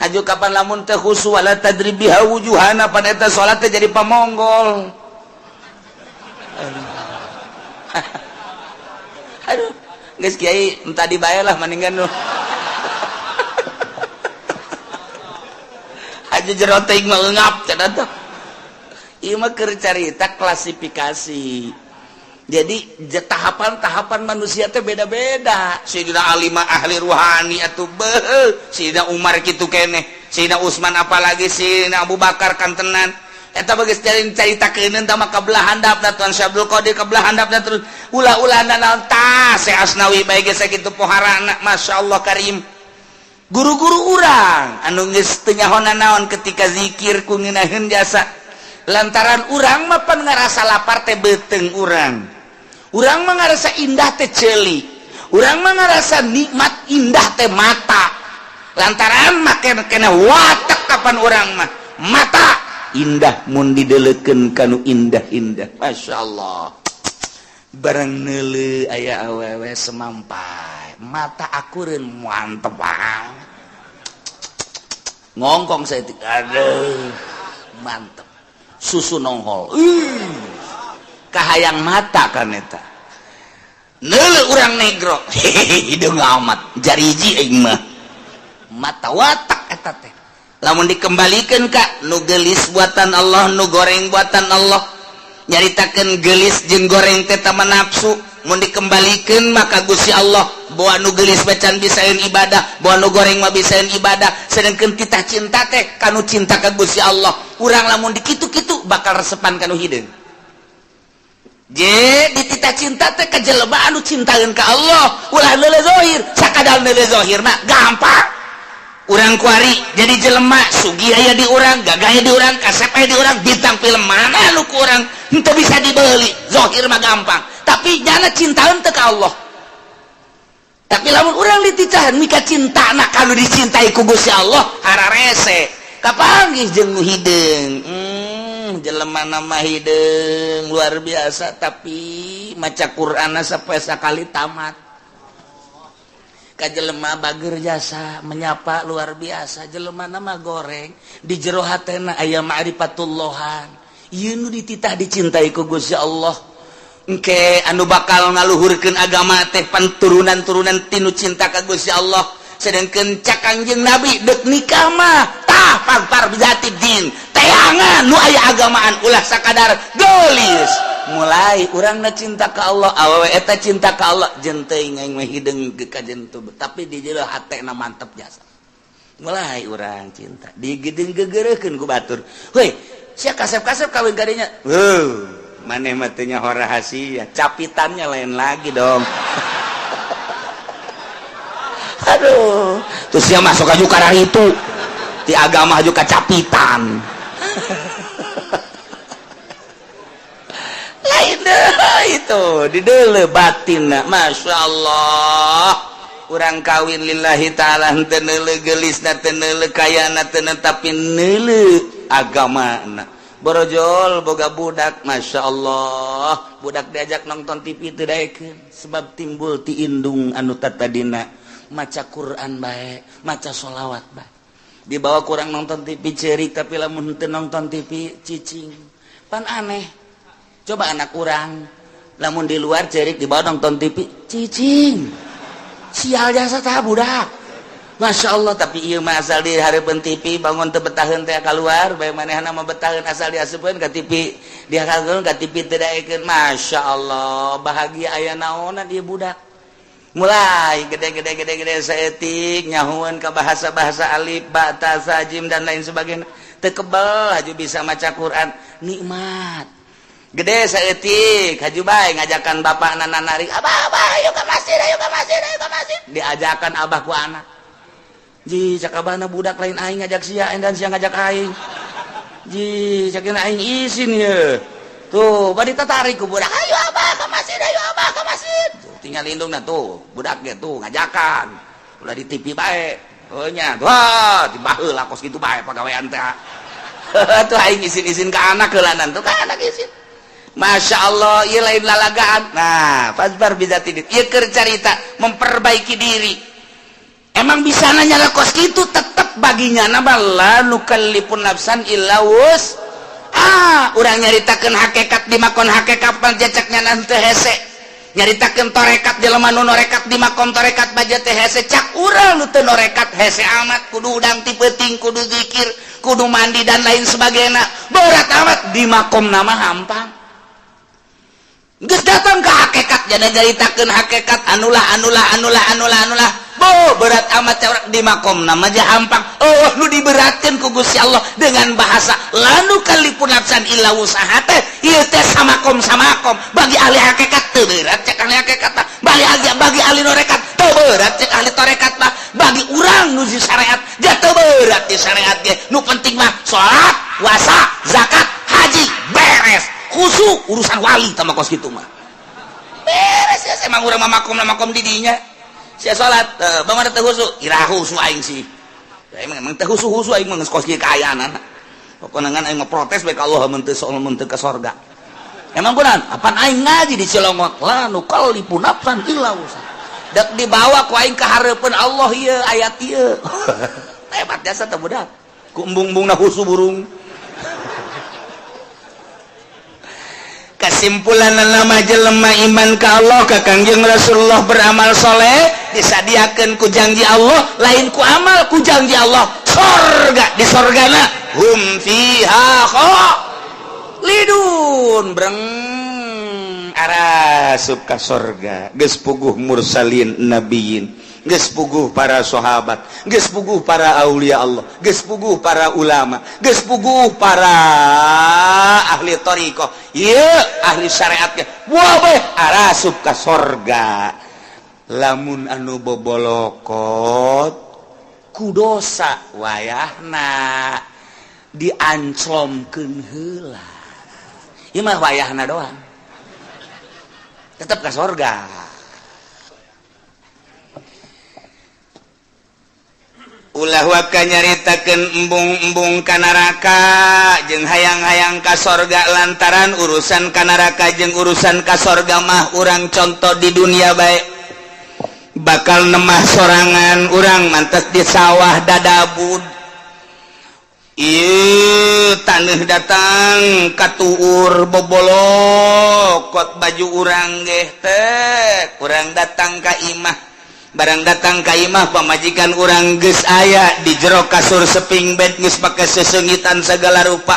"Haju kapan lamun teh khusyuk, wala tadrib biha wujuhana, pan eta salat teh jadi pamonggol." Aduh, aduh, geus kiai, entah dibayar lah mendingan nu aja jero teuing mah eungap cenah teh. Ieu mah keur carita klasifikasi. Jadi tahapan-tahapan manusia teh beda-beda. Sayyidina Ali mah ahli ruhani atuh, beuh. Sayyidina Umar kitu keneh, Sayyidina Utsman apalagi, Sayyidina Abu Bakar kantenan. Eta bagus caritakeun tah mah kabelah handapna Tuan Syekh Abdul Qadir, kabelah handapna terus ulah-ulah naon tah Syekh Asnawi bae geus sakitu poharana. Masyaallah karim. Guru-guru urang anu geus teu nyaho naon ketika zikir ku ngeunaheun jasa, lantaran urang mah pan ngarasa lapar teh beuteung urang, urang mah ngarasa indah teh ceuli, urang mah ngarasa nikmat indah teh mata, lantaran make kena watak kapan urang mah mata indah mun didelekeun kanu indah-indah. Masya Allah, barang neuleuh aya awewe semampai, mata akureun mantep banget. Ngongkong saya, aduh, mantep, susu nongol. Ih, kahayang mata kan eta. Neuleuh urang negro, hideung amat, jariji aing mah. Mata watak eta teh. Lamun dikembalikan ka nu gelis buatan Allah, nu goreng buatan Allah, nyaritakeun gelis jeung goreng teh tama nafsu. Mun dikembalikan maka Gusti Allah bawa nu gelis bacan bisaeun ibadah, bawa nu goreng mah bisaeun ibadah, sedangkan kita cinta teh kanu cinta ka Gusti Allah. Urang lamun dikitu-kitu bakal resepan kanu hideung. Je dititah cinta teh ka jelema anu cintaeun ka Allah, ulah neuleuh zahir. Sakadar neuleuh zahir mah gampang. Urang kuari jadi jelema sugih aya di urang, gagah aya di urang, kasep aya di urang, bintang film mana nu ku urang henteu bisa dibeli. Zahir mah gampang, tapi nyana cintaeun teu ka Allah. Tapi lamun urang dititahan mika cintana kanu dicintai ku Gusti Allah, hararese kapanggih jeung nu hideung. Jelema nama hideung luar biasa, tapi maca Quran sampai sakali tamat. Ka jelema bager jasa menyapa luar biasa, jelema nama goreng, di jero hatena aya ma'rifatullahan. Ieu nu dititah dicintai ku Gusti Allah. Engke anu bakal ngaluhurkeun agama teh pan turunan-turunan tinu cinta ka Gusti Allah. Sedangkan cak Kangjeng Nabi, dek nikah mah tah fadzfar bidzatid din, teangan nu aya agamaan, ulah sakadar gelis. Mulai urang na cinta ka Allah, awewe eta cinta ka Allah, jeung teuing aing mah hideung kajen tapi di jero hatena mantep jasa. Mulai urang cinta digedeng gegereukeun ku batur, "Heuy sia, kasep-kasep kawin kadinya." Heuh, maneh mah teu nyaho rahasia capitannya lain lagi dong. Aduh, terus dia masuk aja karena itu di agama juga capitan lain deh itu di dele batin. Masya Allah, urang kawin lillahi ta'ala, henteu neuleuh geulisna, teu neuleuh kayana, teu tapi neuleuh agamana. Borojol boga budak, Masya Allah, budak diajak nonton TV teu daekeun, sebab timbul ti indung anu tatadina maca Quran bae, maca sholawat bae. Dibawa kurang nonton TV cerik, tapi lamun henteu nonton TV cicing. Pan aneh coba anak urang, lamun di luar cerik, dibawa nonton TV cicing. Sial jasa tah budak. Masya Allah, tapi ieu mah asal di hareupeun TV bangun teu betaheun teh keluar bae. Manehna mah betaheun asal diasupkeun ka TV, dihakeun ka TV teu daekeun. Masya Allah, bahagia aya naonan ieu budak. Mulai gede-gede gede-gede saeutik nyahueun ka bahasa-bahasa alif ba ta sa jim dan lain sebagainya, teu kebel haju bisa maca Quran. Nikmat gede saeutik haju bae ngajakan bapak nana narik, "Abah, abah, ayo ke masjid, ayo ke masjid, ayo ke masjid." Diajakan abah ku anak. Ji, cak abahna, "Budak, lain aing ngajak sia dan sia ngajak aing." Ji, cak aing isin ye. Tuh badi tatarik ku budak, "Ayo abah ke masjid, ayo abah ke masjid." Tuh, tinggal indungna tuh budak ge tuh ngajakan ulah di TV bae. Oh nya, wah, di baheula kos kitu bae pagawean teh. Tuh aing isin-isin ke anak heulanan, tuh ka anak isin. Masya Allah, ieu lain lalagaan. Nah, fadzfar bidzatid, ieu keur carita memperbaiki diri. Emang bisa nanya kos gitu, tetep baginya nama la nukallifun nafsan illa wus ah. Urang nyaritakeun hakikat di makom hakikat jacaknya nanti hese, nyaritakeun torekat jelema nu norekat di makom torekat baja teh hese. Cak urang nu teu norekat hese amat, kudu udang ti peuting, kudu zikir, kudu mandi dan lain sebagainya, berat amat. Di makom nama hampang. Geus datang ke hakikat, jadi nyaritakeun hakikat anulah anulah anulah anulah anulah, bo berat amat cewek. Di makom nama aja hampang. Oh, nu diberatkan ku Gusti Allah dengan bahasa la nukallifun nafsan illa wus'aha teh ieu teh samakom samakom. Bagi ahli hakikat teu berat cek ahli hakikat mah, bagi ahli norekat teu berat cek ahli torekat mah. Bagi urang nu di syariat ja teu berat di syariat ge. Nu penting mah salat, puasa, zakat, haji, beres. Khusyuk urusan wali tama kos kitu mah beres ya. Emang urang mah makom makom di dinya sia salat bangun teu khusyuk, iraha khusyuk aing sih ya? Emang emang teu khusyuk khusyuk aing mah, geus kos kieu kaayaan. Pokokna ngan aing mah protes bae ka Allah mun teu mun teu ka sorga. Emang kunaon? Apan aing ngaji di Cilongok, la nukallifu nafsan illa wus'aha. Dek dibawa ku aing ka hareupeun Allah ieu ayat ieu. Hebat jasa teh budak. Ku embung-embungna husu burung. Kesimpulan nama jelema iman ka Allah ka Kangjeng Rasulullah beramal soleh disadiakeun ku janji Allah, lain ku amal, ku janji Allah sorga. Di sorgana hum fiha khalidun, breng arasup ka sorga. Geus puguh mursalin, nabiyin, geus puguh para sahabat, geus puguh para aulia Allah, geus puguh para ulama, geus puguh para ahli thariqah, ieu ahli syariat ge wah arasup ka sorga. Lamun anu bobolokot ku dosa wayahna dianclomkeun heula, ieu mah wayahna doang tetep ka sorga. Ulah waka nyaritakeun embung-embung ka neraka jeung hayang-hayang ka sorga, lantaran urusan ka neraka jeung urusan ka sorga mah urang contoh di dunia bae bakal nemah sorangan. Urang mantes di sawah dadabud, ieu taneuh datang katuur bobolokot baju urang geh teh. Urang datang ka imah, barang datang ka imah pamajikan urang geus aya di jero kasur seping bed, geus pake sesengitan segala rupa.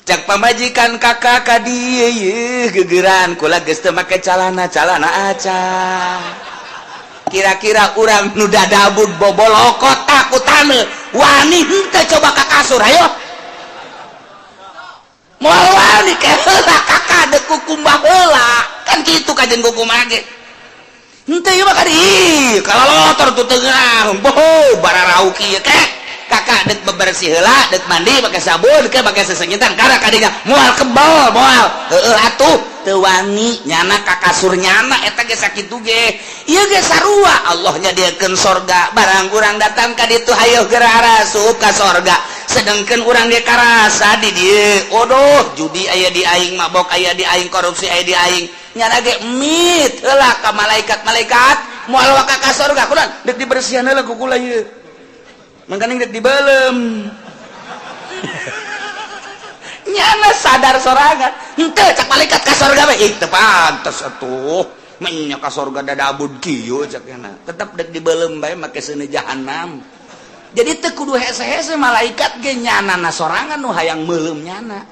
Cak pamajikan, "Kakak, ka dieu yeuh, gegeran kula geus teu make calana, calana aca." Kira-kira urang nu dadabud bobolokot ku taneuh wani henteu coba ka kasur? Ayo, moal wani. Ke heula, Kakak, deuk kukumbah heula kan kitu kajen kukumbah ge. Henteu ieu mah kadi kalalotor tuh tengah boho bararau kieu. Ke, Kakak, dek bebersih heula, dek mandi pakai sabun, ke pakai sesengitan karena kadinya moal kebal, moal heueuh atuh teu wani nyana ka kasur nyana eta ge. Sakitu ge ieu ge sarua, Allah nyadiakeun sorga. Barang urang datang ka ditu, hayo geura arasup ka sorga, sedangkan urang ge karasa di dieu, odoh, judi aya di aing, mabok aya di aing, korupsi aya di aing. Nyana ge mit heula ka malaikat, "Malaikat, moal waka ka sorga kunaon?" "Dek dibersihan heula ku kula ieu, mangkaning dek dibelem." Nyana sadar sorangan henteu. Cak malaikat, "Ka sorga we." "Ih, teu pantes atuh menya ka sorga dadabud kieu," cak nyana. Tetep dek dibelem bae make seuneu jahanam. Jadi teu kudu hese-hese malaikat ge, nyana na sorangan nu hayang meuleum nyana.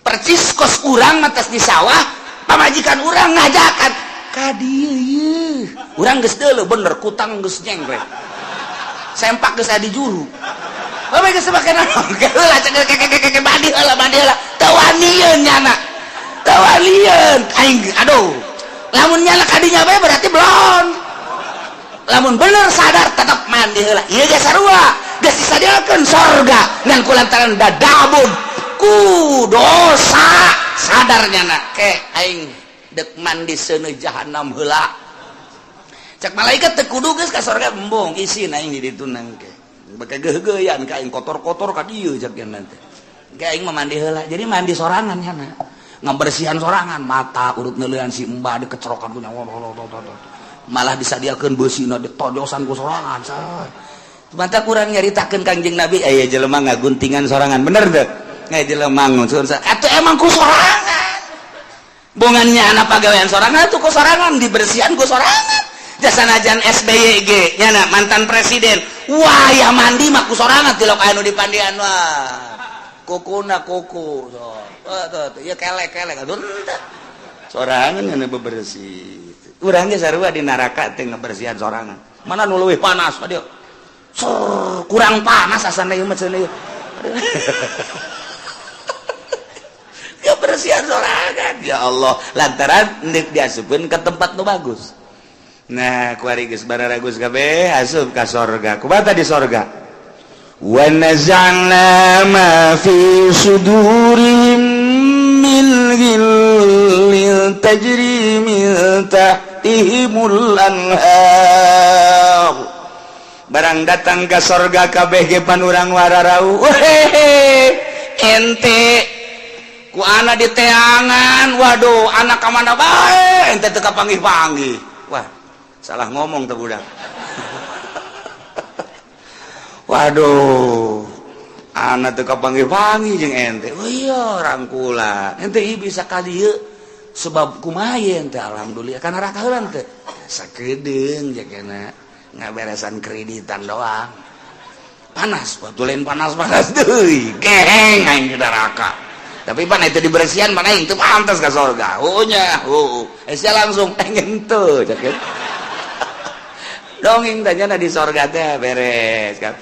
Percis kos urang matas di sawah, pamajikan urang ngajakan ka dieu yeuh, urang geus deuleu bener kutang geus nyengkrek, sempak geus aya di juru. Bae geus make naon heula, cek keke mandi heula, mandi heula. Teu wanieun nyana, teu wanieun aing. Aduh, lamun nyana kadinya bae berarti belum. Lamun bener sadar tetap mandi heula. Ieu ge sarua, geus disadiakeun sorga, ngan kulantaran dadabud ku dosa sadar nyana, "Ke, aing dek mandi seuneu jahanam heula." Cek malaikat, "Teu kudu, geus ka sorga." "Embung, isin aing di ditu nangke bake geugeuyan ka aing, kotor-kotor ka dieu," cek nanti. "Ke, aing mah mandi heula." Jadi mandi sorangan nyana, ngabersihan sorangan, mata urut neuleuan si embah dikecerokan ku nyawa, malah disadiakeun beusina ditojosan ku sorangan. Mata kurang nyaritakeun Kangjeng Nabi aya jelema ngaguntingan sorangan, bener teu? Aya jelema ngusun atuh emang ku sorangan, bongannya anak pagawean sorangan tuh ku sorangan, dibersihan ku sorangan. Jasa najan SBY ge nyana mantan presiden, wah ya mandi mah ku sorangan, tilok anu dipandian wah kukuna kuku so tuh tuh ya kelek kelek atuh sorangan nyana bebersih. Urang ge sarua di neraka teh ngebersihan sorangan. Mana nu leuwih panas dia? Sor, kurang panas asana ieu mah cenah. Kebersihan sorangan, ya Allah, lantaran ndek diasupkeun ke tempat nu bagus. Nah, kuari geus bararagus kabeh asup ka sorga. Kumaha di sorga? Wa naza'na ma fi sudurihim min ghillin tajri min tahtihimul anhar. Barang datang ke sorga kabeh ge pan urang wararau, "Wehehe, ente ku anak di teangan, waduh, anak ka mana bae ente teu kapanggih-panggih." Wah, salah ngomong tuh budak. Waduh, anak teu kapanggih-panggih jeung ente. Oh iya, rangkulan ente ieu bisa ka dieu sebab kumaha ente? Alhamdulillah, kana neraka heula teh sakedeung jakena ngaberesan kreditan doang. Panas waktu lain, panas-panas deui geheng aing di neraka. Tapi pan itu dibersihan, mana aing teu pantas ka surga. Oh nya, oh eh sia langsung pengen teu cek dongeng tanya di sorga teh beres kan.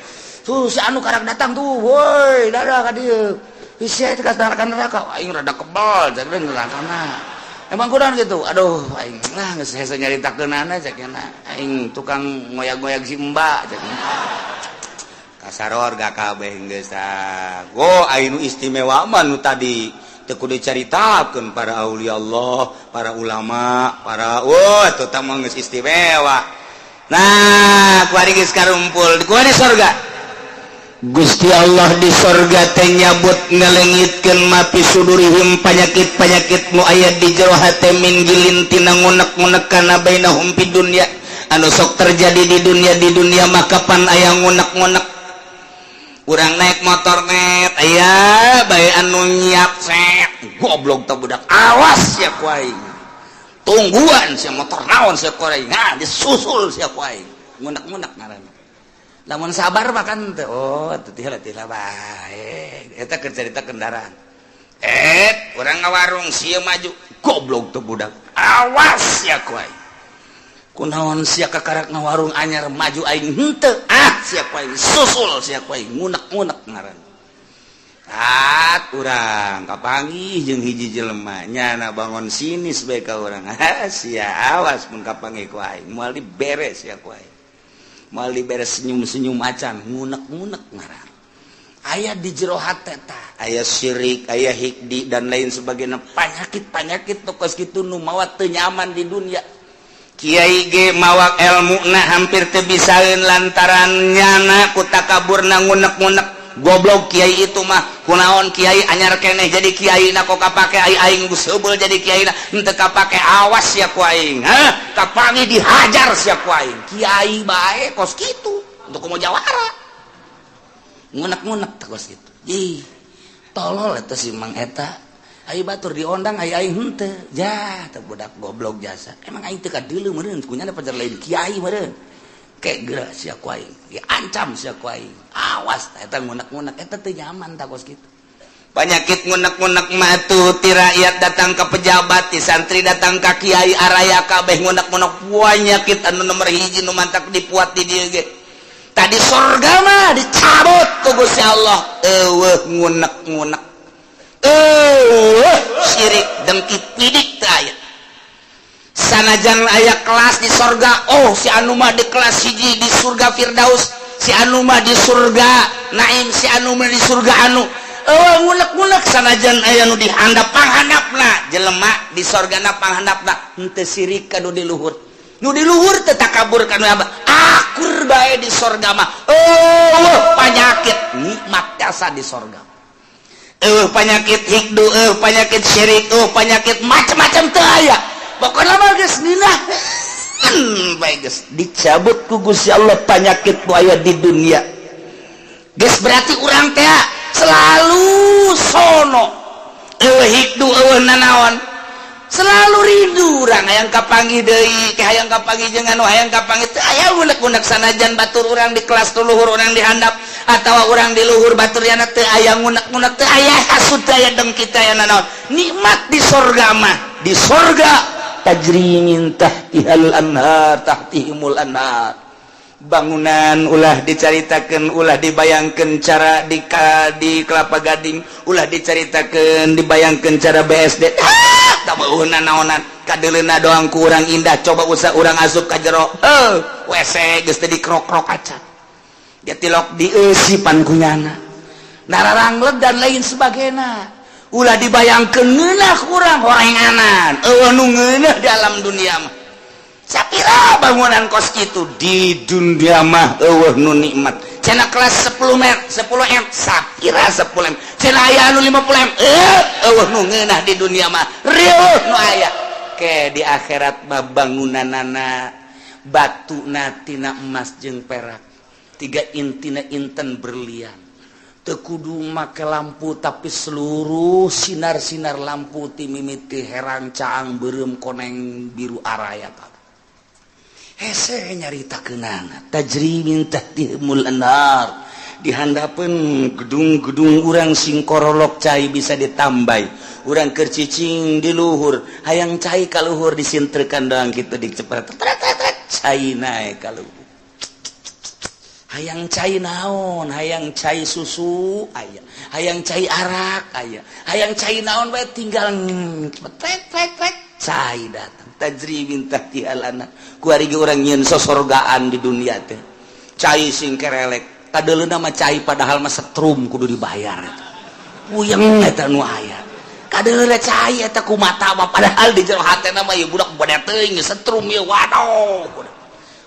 Tuh si anu karak datang tuh, woi, dadah ka dieu. Sia itu ka neraka, neraka aing rada kebal cek neraka na. Emang kurang gitu. Aduh, aing lah geus hese nyaritakeunana cek aing tukang ngoyag-ngoyag si Mbak cek. Kasarorga kabeh geus. Go anu istimewa mah nu tadi teu kudu dicaritakeun, para aulia Allah, para ulama, para, wah, itu mah geus istimewa. Nah, kuari geus karumpul kuari sorga. Gusti Allah di sorga teh nyabut, ngalengitkeun ma fi sudurihim, penyakit-penyakit nu aya di jero hate, min ghillin, tina ngunek-ngunek, kana bainahum fid dunya, anu sok terjadi di dunia. Di dunia maka pan aya ngunek-ngunek. Urang naik motor net, aya bae anu nyiap set, goblok teh budak, awas ya ku aing, tungguan sia motor naon sia ku aing. Nah, disusul sia ku aing, ngunek-ngunek ngaranna. Lamun sabar mah kan teh, oh teu tila bae eta keur carita kendaraan. Eh, urang ngawarung, sia maju, goblok tuh budak, awas ya ku aing, kunaon sia kakarak ngawarung anyar maju, aing henteu, ah sia ku aing, susul sia ku aing, ngunek-ngunek ngaran. At urang kapanggih jeung hiji jelema, nyana bangun sinis bae ka urang. Ah sia, awas mun kapanggih ku aing, moal diberes ya ku aing, moal diberes senyum-senyum acan. Ngunek-ngunek ngaran aya di jero hate tah, aya syirik, aya hiqdi, dan lain sebagainya, penyakit-penyakit tokos kitu nu mawa teu nyaman di dunia. Kiai ge mawa ilmu na hampir teu bisaeun lantaran nyana ku takaburna, ngunek-ngunek, goblok kiai itu mah, kunaon kiai anyar keneh jadi kiai na kok kapake, ai aing geus heubeul jadi kiai na henteu kapake, awas ya ku aing, hah, kapanggih dihajar sia ku aing. Kiai bae kos kitu untuk komo jawara, ngunek-ngunek teh kos kitu. Ih, tolol eta si Mang eta. Ayo batur diondang, ayo aing henteu. Ja teh budak goblok jasa, emang aing teu kadeuleu meureun kunyana pajar lain kiai meureun. Kayak geura sia ku aing, diancam sia ku aing, awas. Eta ngunek-ngunek eta teu nyaman tah kos kitu. Penyakit ngunek-ngunek mah tuh ti rakyat datang ke pejabat, ti santri datang ke kiai, araya kabeh ngunek-ngunek. Penyakit anu nomor hiji nu mantak dipuat di dieu ge. Tadi sorga mah dicabut ku Gusti Allah, eueuh ngunek-ngunek, eueuh syirik, dengki, pidik teu aya. Sanajan aya kelas di sorga, oh si anu mah di kelas hiji di surga Firdaus, si anu mah di surga Naim, si anu mah di surga anu, eueuh ngunek-ngunek. Sanajan aya nu dihandap, panghandapna jelema di sorgana, panghandapna henteu sirik ka nu di luhur, nu di luhur teu takabur ka nu abah, akur bae di sorga mah. Oh, penyakit nikmat jasa di sorga. Eh, penyakit hiqdu, eh, penyakit syirik, oh, penyakit macam-macam teu aya. Pokoknya mah geus nina bae, geus dicabut ku Gusti Allah penyakit nu aya di dunia. Geus berarti urang teh selalu sono, eueuh hiqdu, eueuh nanaon, selalu rindu urang hayang kapanggih deui ke, hayang kapanggih jeung anu, hayang kapanggih. Teu aya unek-unek sanajan batur urang di kelas luhur, urang di handap atawa urang di luhur batur yana, teu aya ngunek-ngunek, teu aya hasud, teu aya dengki, teu aya nanaon. Nikmat di sorga mah. Di sorga tajri min tahtihal anhar, tahtihimul anhar. Bangunan ulah dicaritakan, ulah dibayangkan cara di Kelapa Gading, ulah dicaritakan, dibayangkan cara BSD. Ah, tak naonan, kadeleuna doang kurang indah. Coba usah urang asup ka jero, eh, WC geus teu dikrok-krok acan dia, tilok dieusipan kunyana, nararangleg dan lain sebagainya. Ulah dibayangkeun ngeunah kurang horenganan, eueuh nu ngeunah di alam dunia mah. Sapira bangunan kos itu di dunia mah eueuh nu nikmat. Cenah kelas 10 m, 10 m, sapira 10 m, cenah aya anu 50 m. Eh, eueuh nu ngeunah di dunia mah, rieuh nu aya ke di akhirat mah. Bangunanana batuna tina emas jeung perak. Tiga intina inten berlian. Teu kudu make lampu, tapi seluruh sinar-sinar lampu ti mimiti herang, caang, beureum, koneng, biru, araya. Hese nyaritakeunana. Tajri min tahtihimul anhar. Di handapeun gedung-gedung urang sing korolok, cai bisa ditambah. Urang keur cicing di luhur, hayang cai ka luhur, disintrekan doang kitu, dicepet cai naek ka luhur. Hayang cai naon? Hayang cai susu aya, hayang cai arak aya, hayang cai naon bae, tinggal cepet trek trek, cai datang. Tajri min tahtihal anhar. Kuari ge urang nyieun sosorgaan di dunia teh, cai sing kerelek, kadeuleuna mah cai, padahal mah setrum kudu dibayar. Puyeng eta nu aya. Kadeuleuna cai eta ku mata mah, padahal di jero hatena mah ieu budak bade teuing setrum ieu. Waduh,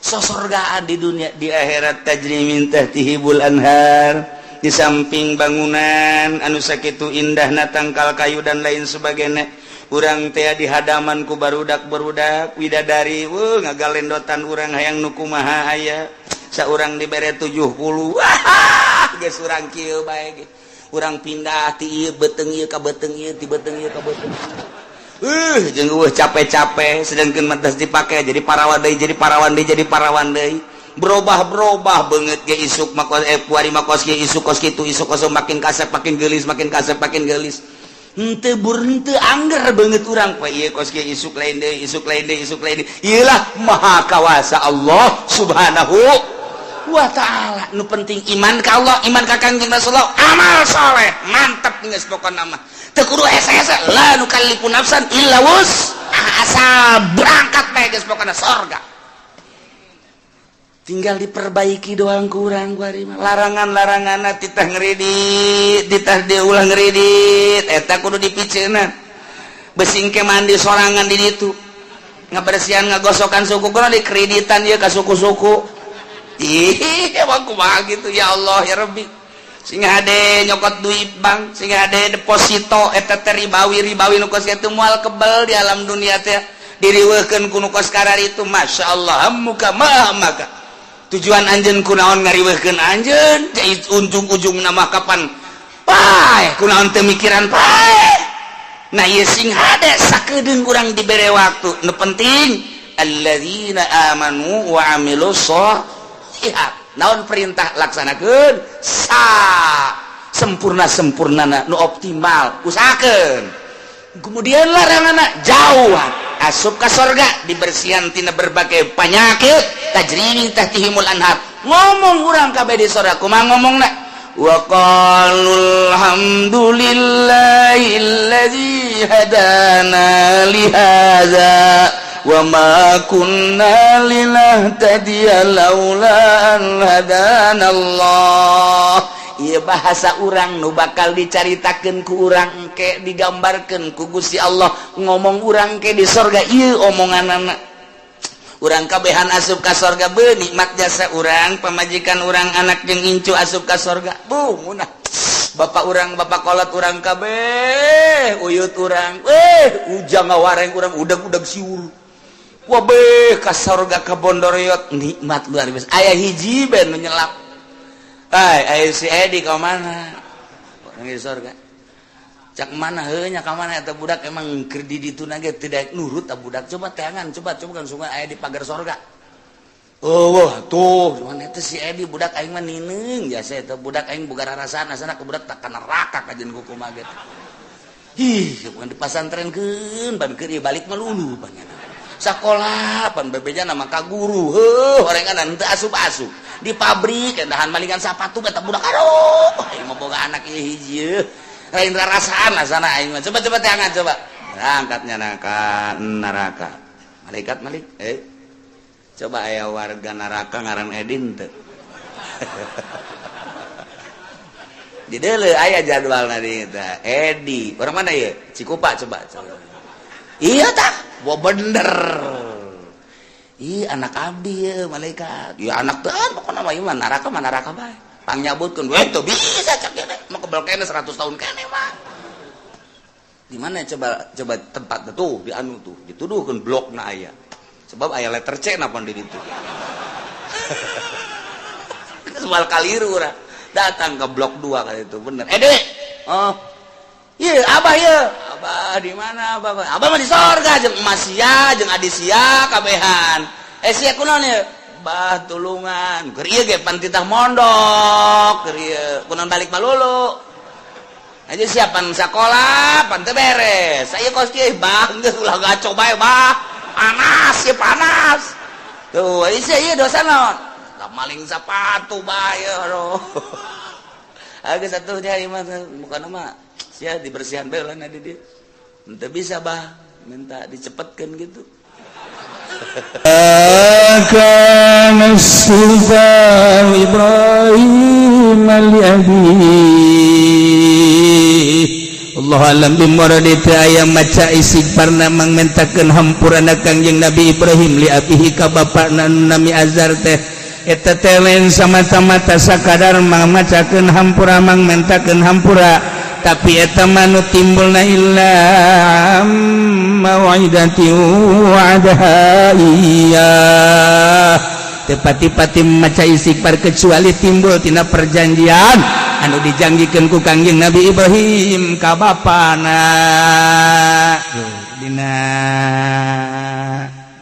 sosorgaan di dunia. Di akhirat tajri min tahtihimul anhar. Di samping bangunan anu sakitu indahna, tangkal kayu dan lain sebagainya, urang teh di hadaman ku barudak barudak widadari, wuh, ngagalendotan. Urang hayang nu kumaha aya. Saurang dibere 70, wah, geus urang kieu bae ge. Urang pindah ti ieu beuteung ieu ka beuteung ieu, ti beuteung ieu ka beuteung ieu, jeung eueuh capek-capek. Sedangkan mah dipake jadi parawan deui, jadi parawan deui, jadi parawan deui, berubah-berubah banget ge. Isuk mah kos, kuari mah kos ge, isuk kos kitu, isuk kos, makin kasep makin geulis, makin kasep makin geulis. Henteu bur henteu angger banget urang poe ieu kos ge, isuk lain deui, isuk lain deui, isuk lain deui. Ieu lah maha kawasa Allah Subhanahu wa Ta'ala. Nu penting iman ka Allah, iman ka Kangjeng Rasulullah, amal soleh, mantap geus. Pokona mah teu kudu hese-hese. La nukallifu nafsan illa wus, asal berangkat bae geus, pokona sorga. Tinggal diperbaiki doang. Kurang larangan-larangan, titah ngeridit, titah diulah ngeridit, eta kudu dipiceunan. Besing ke mandi sorangan di ditu, ngabersihan, ngagosokan suku kudu dikreditan ya ka suku-suku. Ih, emang kumaha gitu? Ya Allah, ya Rabbi. Sing hade nyokot duit bank, sing hade deposito, eta teh ribawi. Ribawi nu kos kitu moal kebel di alam dunia teh, diriweuhkeun ku nu kos itu. Masya Allah, muka mah maka tujuan anjeun kunaon ngariweuhkeun anjeun? Ujung-ujung nama kapan paeh? Kunaon teu mikiran paeh? Nah, ieu sing hade sakedeung urang dibere waktu. Nu penting alladzina amanu wa amilus sholihat. Naon perintah, laksanakeun sa sempurna sempurna, nu optimal usahakeun. Kemudian larangan jauh, asup ka sorga, dibersihan tina berbagai penyakit. Tajri min tahtihimul anhar. Ngomong urang kabeh di sorga kumaha ngomongna? Wa qalu alhamdulillahilladzi hadana li hadza wa ma kunna linahtadiya laula an hadana Allah. Ieu bahasa urang nu bakal dicaritakeun ku urang engke, digambarkeun ku Gusti Allah. Ngomong urang ke di sorga ieu omonganana. Urang kabehan asup ka sorga, be nikmat jasa urang, pamajikan urang, anak jeung incu asup ka sorga. Bu munah bapak urang, bapak kolot urang kabeh, uyut urang, eh, ujang ngawareng urang, udag-udag siur. Wabeh ka sorga, ka bondoriot, nikmat luar biasa. Aya hiji ben nu nyelap. Hai, aya si Edi ka mana? Orang di sorga. Cak mana heuh nya ka mana eta budak? Emang keur di ditu ge tidak nurut eta budak. Coba teangan, coba coba kan sungai aya di pagar sorga. Oh, wah, tuh, cuman eta si Edi budak aing mah nineung jasa eta budak aing boga rarasaan asana ke budak tak ka neraka kajeun kumaha ge. Ih, bukan dipasantrenkeun, ban keur ieu balik mah lulu banyak. Sekolah pan bebeja nama ka guru, heuh, orengan teu asup-asup. Di pabrik dahan malingan sapatu eta budak. Aduh, aing mah boga anak ieu hiji lain rarasaan asana aing mah. Coba coba teangan, coba. Angkatnya ka neraka. Malaikat malik, eh. Coba aya warga neraka ngaran Edin teu? Di deuleu aya jadwal nadi eta. Edi, orang mana ya? Cikupa coba, coba. Iya tak? Wah, bener. Ih, anak abdi ya, malaikat. Ya anak teh pokoknya mah ieu mah neraka mah neraka bae. Pangnyabutkeun we teu bisa cak ge mah, kebel kene 100 tahun kene mah. Di mana coba coba tempat tuh di anu tuh dituduhkeun blokna aya. Sebab aya letter C napa di ditu. Soal kaliru urang datang ke blok 2 kali itu bener. Eh, Dek. Oh. Iya, Abah ya. Abah di mana, Abah? Abah mah di sorga jeung emas sia, jeung adi sia kabehan. Eh, sia kunaon ya? Bah, tulungan. Keur ieu ge pan titah mondok, keur ieu kunaon balik malulu. Aja siapan sekolah, pan teu beres. Saya kos kieu, bah, geus ulah gaco bae, bah. Panas ya panas. Tuh, ieu sia ieu dosa naon? Da maling sepatu bae, aduh. Agak satu dia mah bukan mah sia dibersihan bae lah di dia. Ente bisa, bah, minta dicepetkan gitu. كان استغفار إبراهيم لأبيه. Allahu a'lam bimuradi. Teu aya maca istighfarna mangmentakeun hampurana Kangjeng Nabi Ibrahim li abihi ka bapakna nami Azar teh. Eta teh lain samata-mata sakadar mamacakeun hampura, mangmentakeun hampura, tapi eta mah nu timbulna illa mau'idati wa'adaha iyyah. Teu pati-pati maca istighfar kecuali timbul tina perjanjian anu dijanjikeun ku Kangjeng Nabi Ibrahim ka bapana. Dina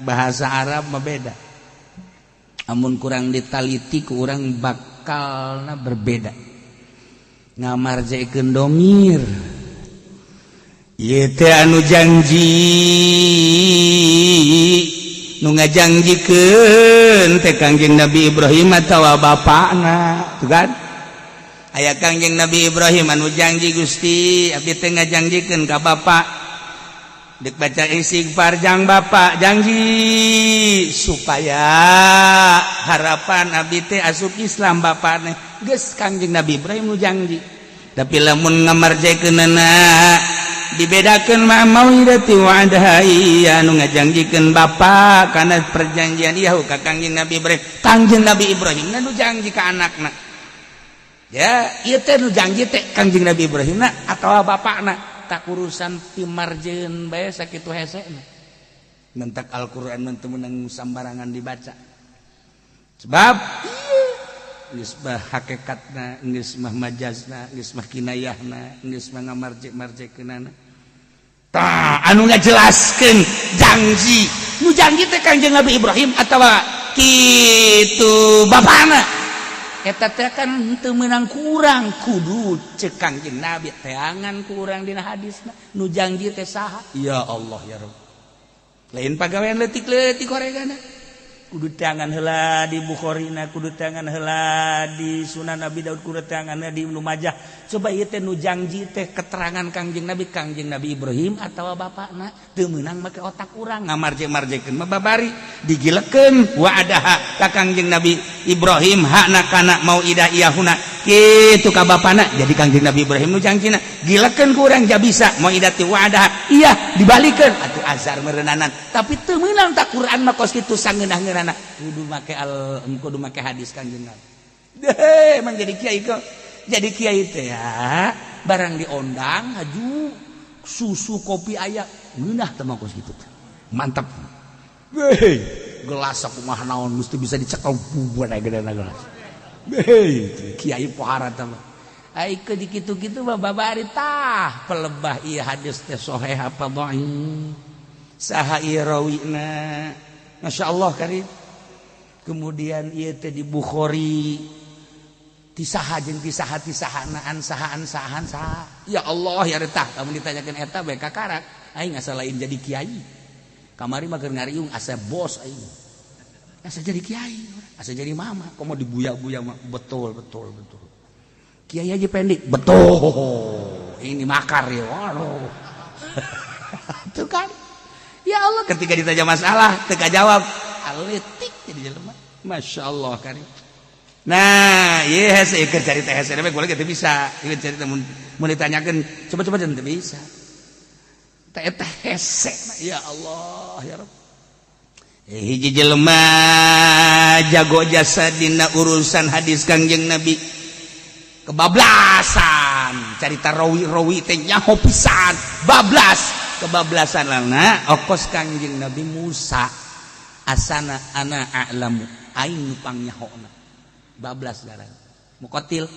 bahasa Arab mah beda, amun kurang ditaliti ku urang bakalna berbeda. Ngamarjekeun domir ieu teh anu janji, nu ngajanjikeun teh Kangjeng Nabi Ibrahim atawa bapakna. Tuh kan aya Kangjeng Nabi Ibrahim anu janji, "Gusti, abdi teh ngajanjikeun ka bapak dek baca istighfar jang bapak, janji supaya harapan abdi teh asup Islam bapakna." Geus Kangjeng Nabi Ibrahim nu janji, tapi lamun ngamarjekeunana dibedakan ma mauidati wa'adaha iya, anu ngajanjikeun bapak karena perjanjian ieu ka Kangjeng Nabi Ibrahim. Kangjeng Nabi Ibrahim nu janji ka anakna ya. Ieu teh nu janji teh Kangjeng Nabi Ibrahim na atawa bapakna? Tak urusan pimarjeun bae sakitu hesena. Mentak Al-Qur'an mun teu meunang sambarangan dibaca, sebab geus mah hakikatna, geus mah majazna, geus mah kinayahna, geus mah ngamarjek-marjekeunana. Tah, anu ngajelaskeun janji, nu janji teh Kangjeng Nabi Ibrahim atawa kitu bapana, eta teh kan teu meunang kurang, kudu cek Kangjeng Nabi teangan kurang dina hadisna nu janji teh saha. Ya Allah ya Rabb, lain pagawean leutik-leutik koregana. Kudu teangan heula di Bukhari na, kudu teangan heula di Sunan Abi Daud, kudu teangan heula di Ibnu Majah. Coba ieu teh nu janji teh keterangan Kangjeng Nabi, Kangjeng Nabi Ibrahim atawa bapakna? Teu meunang make otak urang ngamarje-marjekeun mah. Babari digilekeun wa'adaha ka Kangjeng Nabi Ibrahim hakna kana mauidah iyahuna kitu ka bapana. Jadi Kangjeng Nabi Ibrahim nu janjina, gilekeun ku urang ja bisa mauidati wa'adaha iya dibalikeun atuh Azar meureunanan, tapi teu meunang tak Quran mah kos kitu sangeunah-ngeunahna, kudu make al kudu make hadis Kangjeng Nabi. Deh, emang jadi kiai kok. Jadi kiai teh ya, barang diondang haju susu kopi aya ngeunah teh mah kos kitu. Mantap. Hei, gelas aku mah naon mesti bisa dicekel bubuan aya gedena gelas. Hei, kiai pohara teh mah. Ai ke di kitu-kitu mah babari tah pelebah ieu hadis teh sahih apa dhaif. Saha ieu rawina? Masya Allah karim. Kemudian ieu teh di Bukhari ti saha jeung ti saha, ti sahanaan sahaan sahan saha. Ya Allah ya retah, kamu ditanyakeun eta bae kakarak. Aing asa lain jadi kiai. Kamari mah keur ngariung asa bos aing. Asa jadi kiai, asa jadi mama. Komo dibuya-buya mah betul betul betul. Kiai aja pendek, betul. Ini makar ya. Waduh. Itu kan. Ya Allah, ketika ditanya masalah teka jawab, aletik jadi jelema. Masya Allah karim. Nah, iya hese keur carita hese we boleh kita bisa. Ieu carita mun mun ditanyakeun coba-coba teu bisa. Teh eta hese, ya Allah ya Rabb. Hiji jelema jago jasa dina urusan hadis Kangjeng Nabi, kebablasan carita rawi-rawi teh nyaho pisan, bablas kebablasan lana okos Kangjeng Nabi Musa asana ana a'lamu, aing nu pangnyaho. Bablas ngaran. Muqatil.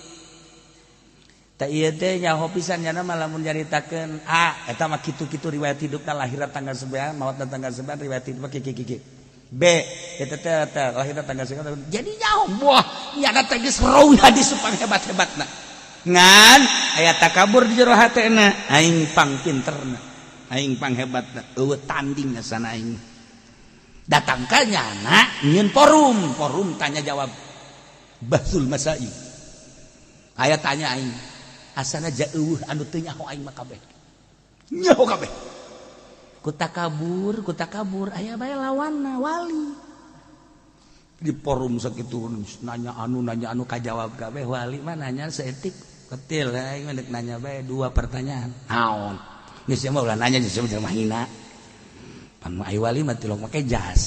Tah ieu teh nyaho pisan nyana mah lamun nyaritakeun A eta mah kitu-kitu riwayat hidupna lahirna tanggal 9, maotna tanggal 9, riwayat hidupna kieu kieu. B eta teh lahirna tanggal 9. Jadi nyaho wah nyana teh geus rawi hadis panghebat-hebatna. Ngan aya takabur di jero hatena, aing pang pinterna, aing pang hebatna, eueuh tanding sana aing. Datang ka nyana nyieun forum, forum tanya jawab. Basul Masail. Aya tanya aing, asana jauh anu teu nyaho aing mah kabeh. Nyaho kabeh. Ku takabur aya bae lawanna wali. Di forum sakitu nanya anu kajawab kabeh, wali mah nanya saeutik ketil aing mah deuk nanya bae dua pertanyaan. Naon? Geus mah ulah nanya geus mah hina. Pan ai wali mah tilok make jas.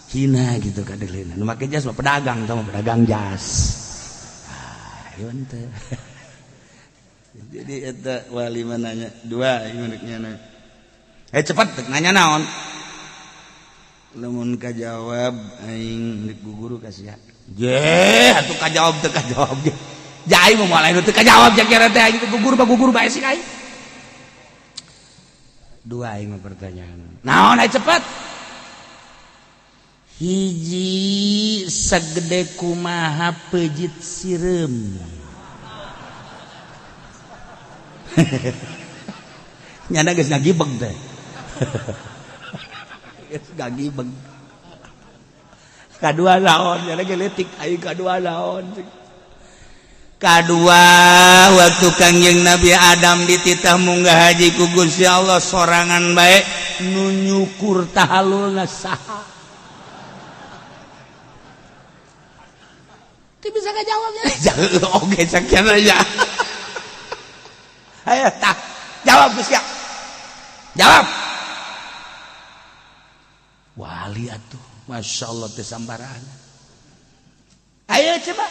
Hina gitu kadeuleunan. Nu make jas mah pedagang tah, pedagang jas. Ah, ieu teh. Jadi eta wali mah nanya dua aing mah deuk nanya. Cepat dek nanya naon? Lamun kajawab aing deuk guguru ka sia. Je, atuh kajawab teu kajawab ge. Ja aing mah moal anu teu kajawab ja kira teh aing gugur gugur bae sih aing. Dua aing mah pertanyaan. Naon aing cepat? Hiji sagede kumaha peujit sireum. Nyana geus ngagibeg teh. Geus ngagibeg. Kadua naon nyana ge leutik aing kadua naon. Kadua waktu Kangjeng Nabi Adam dititah munggah haji ku Gusti Allah sorangan bae nu nyukur tahalulna saha. Teu bisa ngajawabnya. Oke sakian aja. Ayo tah jawab geus ya. Jawab. Wali atuh, Masya Allah teh sambarangan. Ayo coba.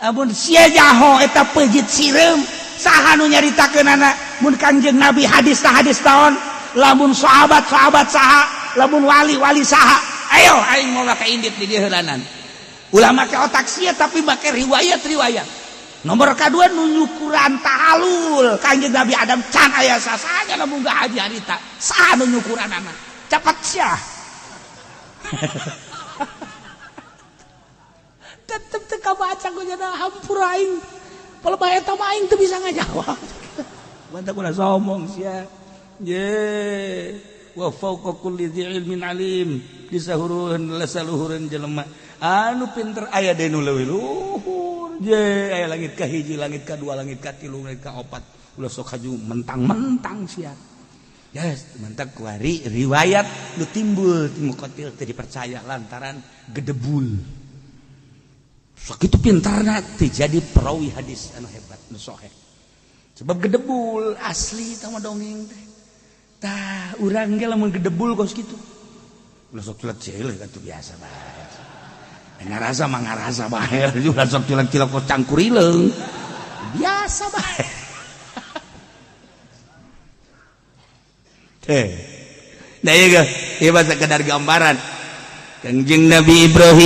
Amun sia jaho eta peujit sireum, saha nu nyaritakeunana mun Kangjeng Nabi hadis ta hadis taon, lamun sahabat sahabat saha, lamun wali wali saha. Ayo aing moal ka indit di dieu heulanan. Ulah make otak sia tapi make riwayat-riwayat. Nomor kedua nu nyukuran tahalul Kangjeng Nabi Adam can aya sasanya lamun munggah haji harita. Saha nu nyukuranana? Cepat sia. Tetep teu kabaca ku nya hampura aing. Palebah eta mah aing teu bisa ngajawab. Mantap ulah sombong sia. Ye, wa fawqa kulli dzi ilmin alim. Disahuruheun lasaluhureun jelema. Anu pinter aya deui nu leuwih luhur. Ye, aya langit ka hiji, langit ka dua, langit ka tilu, langit ka opat. Ulah sok haju mentang-mentang sia. Yes, mantap kuari riwayat nu timbul ti Muqatil teu dipercaya lantaran gedebul. Sakitu pintarna teu jadi perawi hadis anu hebat nu sahih. Sebab gedebul asli tah mah dongeng teh. Tah urang ge lamun gedebul kos kitu. Ulah sok cilek-cilek atuh biasa bae. Ngarasa mah ngarasa bae, ulah sok cilek-cilek kos cangkurileung. Biasa bae. Teh. Nah ieu ge, ieu mah sakedar gambaran. Kangjeng Nabi Ibrahim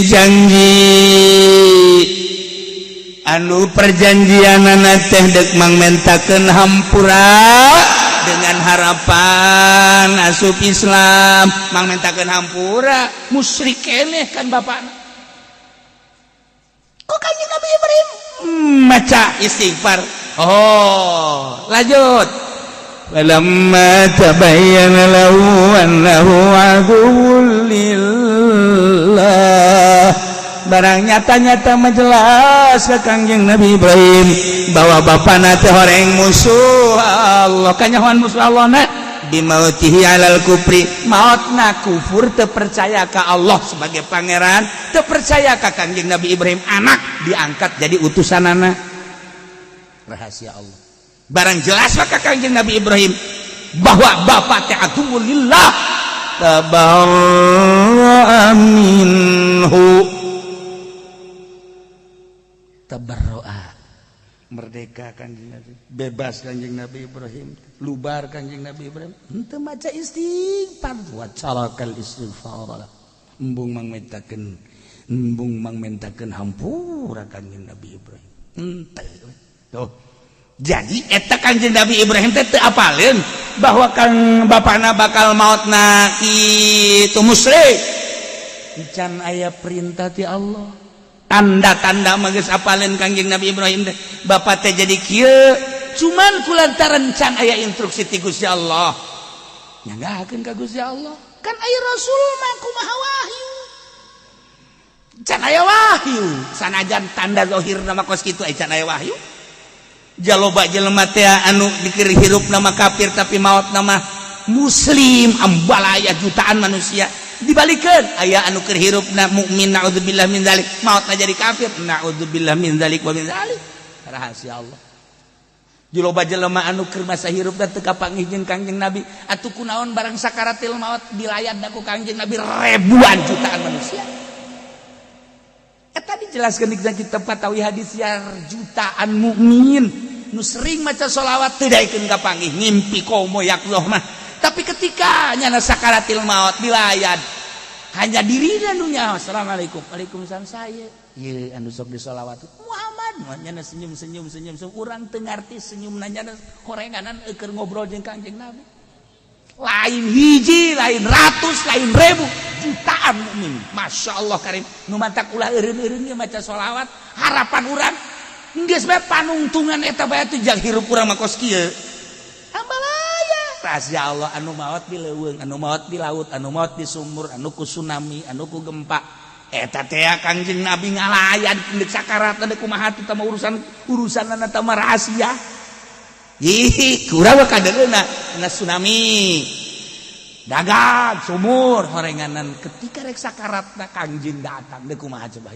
janji anu perjanjianana teh dek mangmentakeun hampura dengan harapan asup Islam, mangmentakeun hampura musyrik keneh kan bapakna. Kok Kangjeng Nabi Ibrahim maca istighfar. Oh, lanjut. Falamma tabayyana lahu annahu aduwwun lillah. Barang nyata-nyata majelas ke Kangjeng Nabi Ibrahim bahwa bapana teh horeng musuh Allah, kanyahoan musuh Allah na bimautihi alal kufri, maotna kufur teu percaya ka Allah sebagai pangeran, teu percaya ka Kangjeng Nabi Ibrahim anak diangkat jadi utusanana. Rahasia Allah. Barang jelas maka Kangjeng Nabi Ibrahim bahwa bapak teh aduwwun lillah tabarra'a minhu. Tabarra'a merdeka Kangjeng Nabi, bebas Kangjeng Nabi Ibrahim, lubar Kangjeng Nabi Ibrahim henteu maca istighfar wa tarakal istighfar. Embung mangmentakeun, embung mangmentakeun hampura Kanjeng Nabi Ibrahim. Henteu. Tuh. Jadi eta Kanjeng Nabi Ibrahim teh teu apaleun bahwa kang bapana bakal mautna kitu musyrik. Can aya perintah ti Allah. Tanda-tanda mah geus apaleun Kanjeng Nabi Ibrahim teh. Bapak teh jadi kieu cuman kulantaran can aya instruksi ti Gusti Allah. Nyanggakeun ka Gusti Allah. Kan aya Rasul mah kumaha wahyu. Can aya wahyu. Sanajan tanda zahir nama kos kitu aya, can aya wahyu. Jaloba jelema teh anu dikir hirup nama kafir tapi maut nama muslim, ambalaya jutaan manusia. Dibalikeun, aya anu keur hirup na mukmin, naudzubillah min dzalik, mautna jadi kafir, naudzubillah min dzalik wa min dzalik. Rahasia Allah. Loba jelema anu keur masa hirup dan teu kapanggih jeung Kangjeng Nabi, atuh kunaon barang sakaratil maut dilayat ku Kangjeng Nabi ribuan jutaan manusia. Eta dijelaskan di kitab Fatawi hadis ya, jutaan mukmin nu sering maca sholawat teu daekeun kapanggih, ngimpi komo yaqzah mah. Tapi ketika nyana sakaratil maut dilayat, hanya dirina nu nyaho, "Assalamualaikum." "Waalaikumsalam." "Saya ieu anu sok disolawat Muhammad." Nyana senyum senyum senyum senyum, urang teu ngarti senyum, nyana horenganan keur ngobrol jeung Kangjeng Nabi. Lain hiji, lain ratus, lain ribu, jutaan mukmin, Masya Allah karim, nu mantak ulah eureun-eureun ge maca sholawat. Harapan urang geus bae panungtungan eta bae atuh, jang hirup urang mah kos kieu. Ambalaya rahasia Allah, anu maot di leuweung, anu maot di laut, anu maot di sumur, anu ku tsunami, anu ku gempa. Eta teh Kangjeng Nabi ngalayan deuk sakarat deuk kumaha teh mah urusan urusanna teh mah rahasia. Ih, kurang mah kadeuna na tsunami, dagang sumur horenganan, ketika rek sakaratna Kangjeng datang, deuk kumaha coba?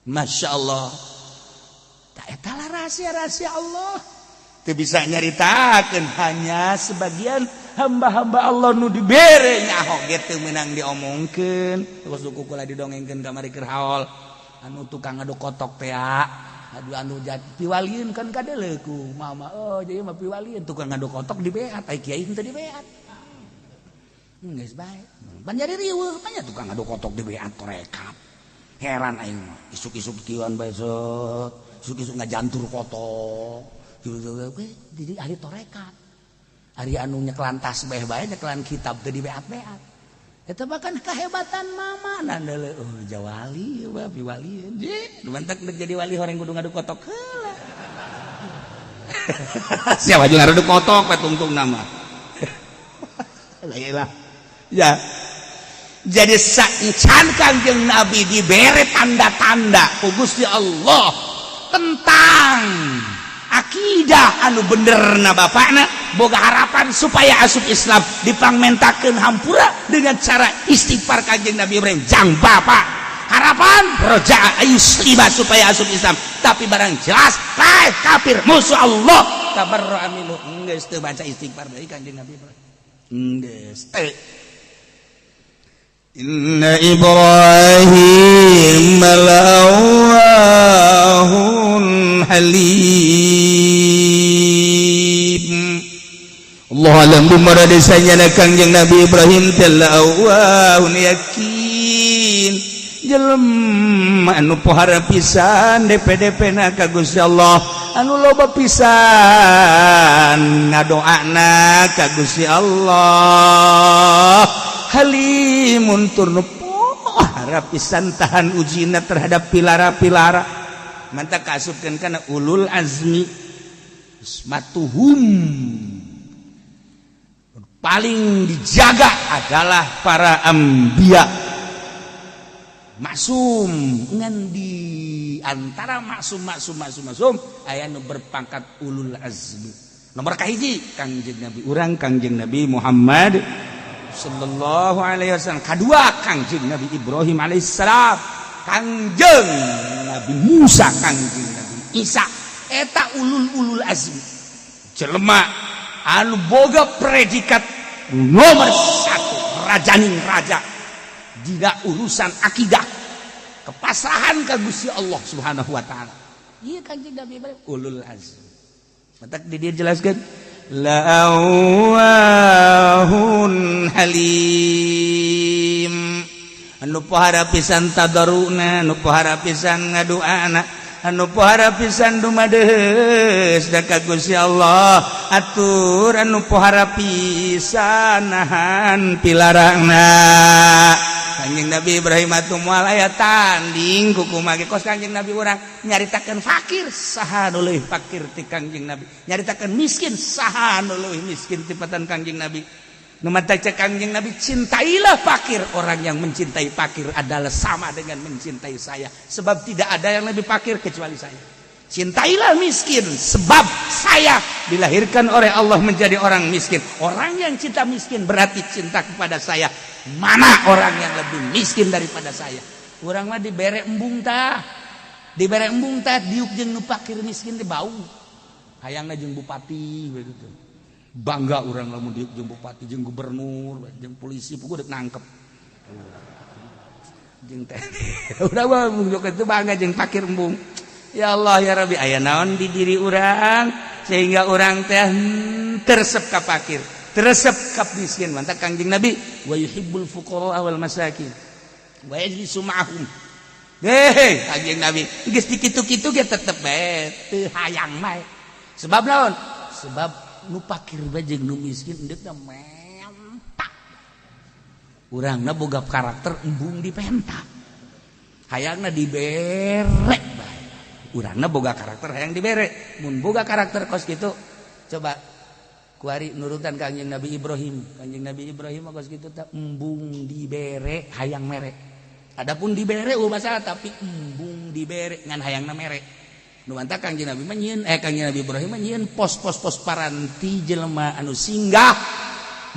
Masya Allah. Tak eta lah rahasia-rahasia Allah. Teu bisa nyaritakeun, hanya sebagian hamba-hamba Allah nu dibere nyaho ge teu meunang diomongkeun. Terus ku kula didongengkeun kamari keur haul anu tukang ngaduk kotok teh, aduh, anu jati piwalieun kan kadeuleu ku mama, oh jadi mah piwalieun tukang ngaduk kotok dibeat, ai kiai henteu dibeat. Geus bae pan jadi riweuh banyak tukang ngaduk kotok dibeat torekat. Heran aing mah, isuk-isuk kieuan bae set, isuk-isuk ngajantur kotok jadi ahli torekat. Ari anu nyekelan tasbih bae, nyekelan kitab teu dibeat-beat. Eta bahkan kehebatan mama nandele, oh jawali wa piwalieun je mantak deuk jadi wali horeng kudu ngaduk kotok heula. Siapa juga ngaduk kotok we tungtung nama lah ya. Jadi can Kangjeng Nabi dibere tanda-tanda ku Gusti Allah tentang akidah anu bener na bapakna boga harapan supaya asup Islam, dipangmentakeun hampura dengan cara istighfar Kanjeng Nabi Ibrahim jang bapak, harapan roja'a ayuslima supaya asup Islam. Tapi barang jelas baik kafir musuh Allah, tabarra minhu, geus teu baca istighfar deui Kanjeng Nabi Ibrahim, geus teu. Inna Ibrahim la'awwahun halim. Allah alam bimara desanya. Kangjeng Nabi Ibrahim teh la'awwahun, yakin jelema anu pohara pisan DPDP na ka Gusti Allah, anu loba pisan ngadoana ka Gusti Allah, halimun tur nu pohara pisan tahan ujina terhadap pilara-pilara. Mantap kaasupkeun kana ulul azmi, ismatuhum, paling dijaga adalah para anbiya maksum. Ngan di antara maksum maksum maksum maksum aya nu berpangkat ulul azmi. Nomor kahiji Kangjeng Nabi urang, Kangjeng Nabi Muhammad sallallahu alaihi wasallam. Kadua Kangjeng Nabi Ibrahim alaihissalam, Kangjeng Nabi Musa, Kangjeng Nabi Isa. Eta ulul ulul azmi, jelema anu boga predikat nomor satu, rajaning raja dina urusan akidah, kepasrahan ka Gusti Allah Subhanahu wa taala. Iya, Kanjeng Nabi Ibrahim ulul azmi. Matak di dia jelaskan la'awwahun halim. Anu pohara pisan tadaruna, anu pohara pisan ngaduana, anu pohara pisan dumadeus da ka Gusti Allah, atur anu pohara pisan nahan pilarangna. Kanjeng Nabi Ibrahim atuh moal aya tanding ku kumaha ge kos Kanjeng Nabi. Urang nyaritakeun fakir, saha nu leuwih fakir ti Kanjeng Nabi? Nyaritakeun miskin, saha nu leuwih miskin tibatan Kanjeng Nabi? Nu matak cek Kanjeng Nabi, "Cintailah fakir. Orang yang mencintai fakir adalah sama dengan mencintai saya, sebab tidak ada yang lebih fakir kecuali saya. Cintailah miskin, sebab saya dilahirkan oleh Allah menjadi orang miskin. Orang yang cinta miskin berarti cinta kepada saya. Mana orang yang lebih miskin daripada saya?" Urang mah dibere embung tah, dibere embung tah, diuk jeung nu fakir miskin teh bau. Hayangna jeung bupati begitu. Bangga urang lamun diuk jeung bupati, jeung gubernur, jeung polisi, puguh dek nangkep. Jeung teh urang mah itu bangga jeung fakir embung. Ya Allah ya Rabbi, aya naon di diri urang sehingga urang teh teresep ka fakir, teresep ka miskin? Mantap Kangjeng Nabi, wa yuhibbul fuqara wal masakin wa yajlisu ma'ahum. Heh, Kangjeng Nabi geus dikitu-kitu ge tetep bae teu hayang bae. Sebab naon? Sebab nu fakir bae jeung nu miskin endeukna menta. Urangna boga karakter embung dipenta, hayangna dibere bae. Urangna boga karakter hayang dibere. Mun boga karakter kos kitu, coba kuari nurutan Kangjeng Nabi Ibrahim. Kangjeng Nabi Ibrahim mah kos kitu teh, embung dibere hayang mere. Adapun dibere eueuh masalah, tapi embung dibere ngan hayangna mere. Nu mantap Kangjeng Nabi mah nyieun, eh, Kangjeng Nabi Ibrahim mah nyieun pos-pos pos paranti jelema anu singgah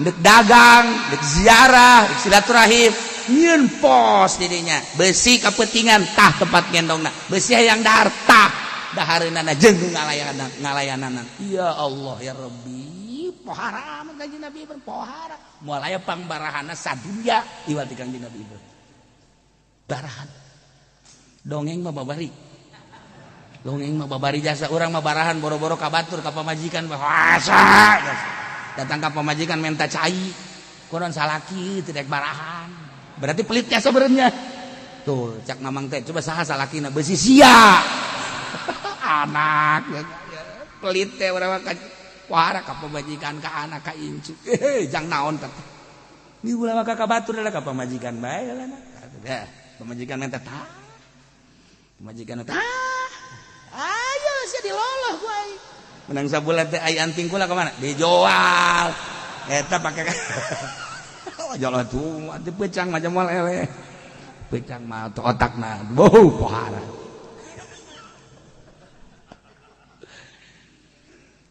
ndek dagang, ndek ziarah, ndek silaturahim. Nyieun pos didinya, besi kapetingan tah tempat gendongna, besi hayang dahar tah dahareunana, jeung ngalayanan ngalayanan. Ya Allah ya Rabbi, pohara Kanjeng Nabi Ibrahim, pohara. Moal aya pangbarahana sadunya iwal ti Kanjeng Nabi Ibrahim. Barahan dongeng mah babari, dongeng mah babari jasa. Urang mah barahan boro-boro ka batur, ka pamajikan asa datang ka pamajikan minta cai konon salaki tidak barahan, berarti pelit ya sebenarnya. Tuh cak mamang teh, coba saha salakina? Besi sia anak ya, pelit teh urang mah. Wara ka pamajikan, ka anak, ka incu, eh, jang naon teh? Ini ulah mah ka batur lah, ka pamajikan bae lah. Ya, pamajikan minta tah, pamajikan tah, ayo sia diloloh ku aing. Menang sabulan teh ai anting kula kemana? Dijual eta pake. Oh, jalan tuh anti pecang macam moal eleh pecang mah otakna bau pohara.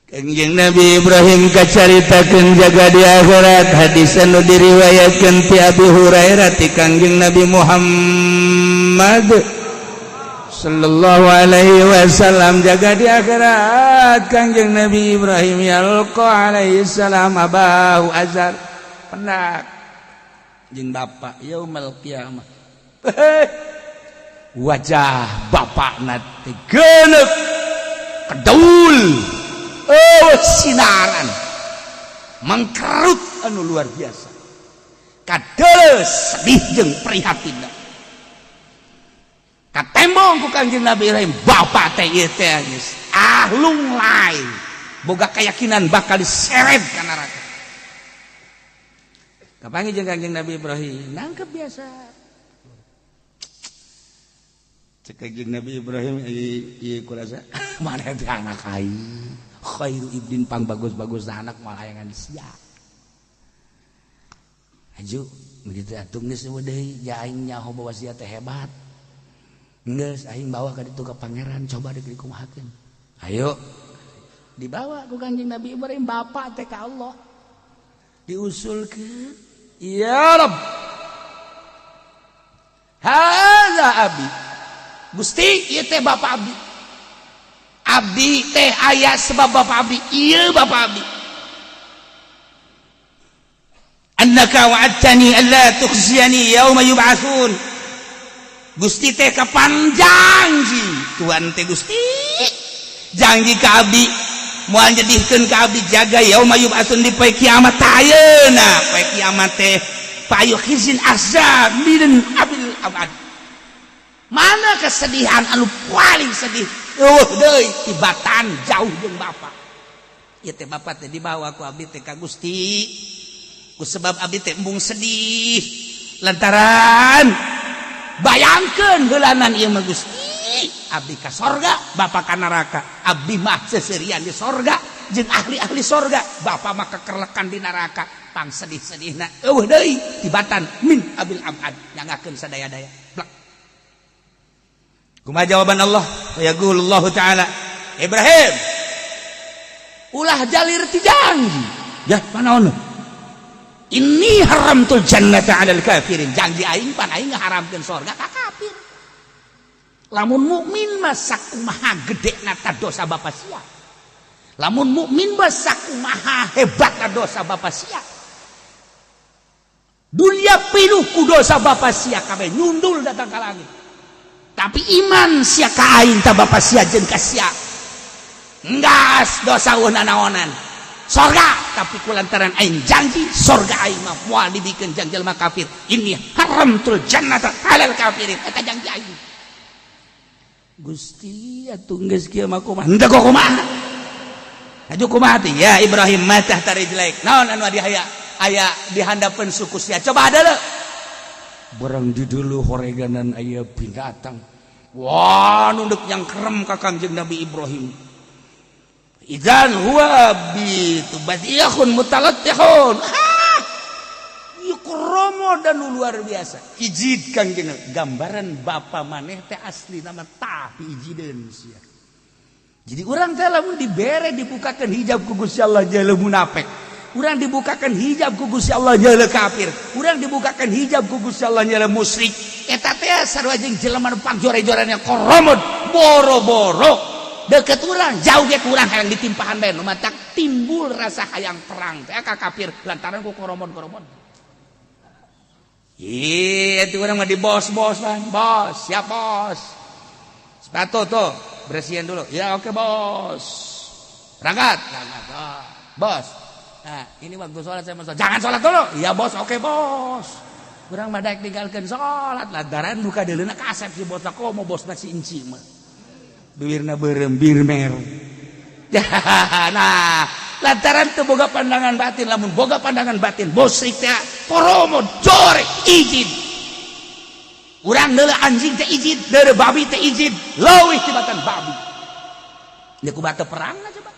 Kangjeng Nabi Ibrahim kacaritakeun jaga di akhirat. Hadis anu diriwayatkeun ti Abi Hurairah ti Kangjeng Nabi Muhammad sallallahu alaihi wasallam, jaga di akhirat Kangjeng Nabi Ibrahim yalqa alaihi salam abahu Azar, pendak jeung bapak yaumal qiyamah. Wajah bapakna teh geuneuk kedaul, oh, sinaran mangkerut anu luar biasa, kadeuleu sedih jeung prihatin. Katembong ku Kangjeng Nabi Ibrahim bapak teh ieu teh geus ah lunglai, boga keyakinan bakal diseret ka neraka. Kapanggih jeung Kangjeng Nabi Ibrahim, nangkep biasa. Cek Kangjeng Nabi Ibrahim, ieu kurasa mana teh anak aing, khairu ibnin, pang bagus-bagus anak, malah hayangan sia. Aju begitu atuh, geus deui ja aing nyaho bahwa sia teh hebat. Geus aing bawa ka ditu ka pangeran, coba deuk dikumahakeun. Ayo dibawa ku Kangjeng Nabi Ibrahim bapak teh ka Allah, diusulkeun, "Ya Rabb, hadza abi." Gusti, ieu teh bapak abdi. Abdi teh aya sebab bapak abdi, ieu bapak abdi. Annaka wa'adtani alla tukhziyani yauma yub'atsun. Gusti teh kapan janji Tuhan teh, Gusti janji ka abdi moal nyedihkeun ka abdi jaga yauma yub'atsun, di poe kiamat. Ayeuna poe kiamat teh Fa ayyu khizyin akhza min abil abad. Mana kesedihan anu paling sedih? Eueuh deui tibatan jauh jeung bapak. Ieu teh bapak teh dibawa ku abdi teh ka Gusti. Ku sebab abdi teh embung sedih lantaran bayangkeun heulanan ieu mah, Gusti. Abdi ka sorga, bapak ka neraka. Abdi mah seserian di sorga jeung ahli-ahli sorga, bapak mah kekerlekan di neraka. Pang sedih-sedihna eueuh deui tibatan min abil abad nyangakeun sadaya-daya. Blak. Kumaha jawaban Allah? Yaqulullahu ta'ala, Ibrahim, ulah jalir ti janji ya. Mana inni haramtul jannata 'alal kafirin. Janji aing pan aing ngaharamkeun sorga ka kafir. Lamun mukmin mah sakumaha gedena ta dosa bapak sia, lamun mukmin mah sakumaha hebatna dosa bapak sia, dunia pinuh ku dosa bapak sia kabeh nyundul datang ka langit, tapi iman sia ka aing ta bapak sia jeung ka sia enggas dosa euweuh nanaonan sorga. Tapi kulantaran aing janji sorga aing mah moal dibikeun jang jelema kafir. Inni haramtul jannata alal kafirin, eta janji aing. Gusti, atuh geus kieu mah kumaha? Henteu kok kumaha? Aju kumaha teh? Ya Ibrahim, ma tahta rijlaik. Naon anu di aya aya di handapeun suku sia? Coba ada barang di dulu horeganan aya binatang. Wah, nunduk yang kerem ka Kangjeng Nabi Ibrahim. Idzan huwa bi tubadiyahun mutalattihun. Kromo dan luar biasa. Ijid Kangjeng, gambaran bapak maneh teh asli nama tah ijiden sia. Jadi urang teh lamun dibere dibukakan hijab ku Gusti Allah jale munafik. Urang dibukakan hijab ku Gusti Allah jale kafir. Urang dibukakan hijab ku Gusti Allah jale musyrik. Eta teh sarua jeung jelema nu pangjore-jorannya koromod boro-boro deket urang, jauh ge kurang hayang ditimpahan bae. Nu matak timbul rasa hayang perang teh ka kafir lantaran ku koromod-koromod. Iya, itu orang mah di bos-bos kan. Bos, siap bos. Sepatu tuh, bersihin dulu. Ya oke bos. Berangkat. Berangkat. Oh, bos. Nah, ini waktu sholat, saya mau sholat. Jangan sholat dulu. Iya bos, oke bos. Urang mah daek tinggalkeun sholat lantaran buka deuleuna kasep si bos, komo bosna si inci mah. Bibirna beureum birmer. Nah, lantaran teu boga pandangan batin. Lamun boga pandangan batin, bosrik teh koromo jore izin. Urang deuleu anjing teh izin, deuleu babi teh izin, leuwih tibatan babi. Dia ku batu perang lah coba.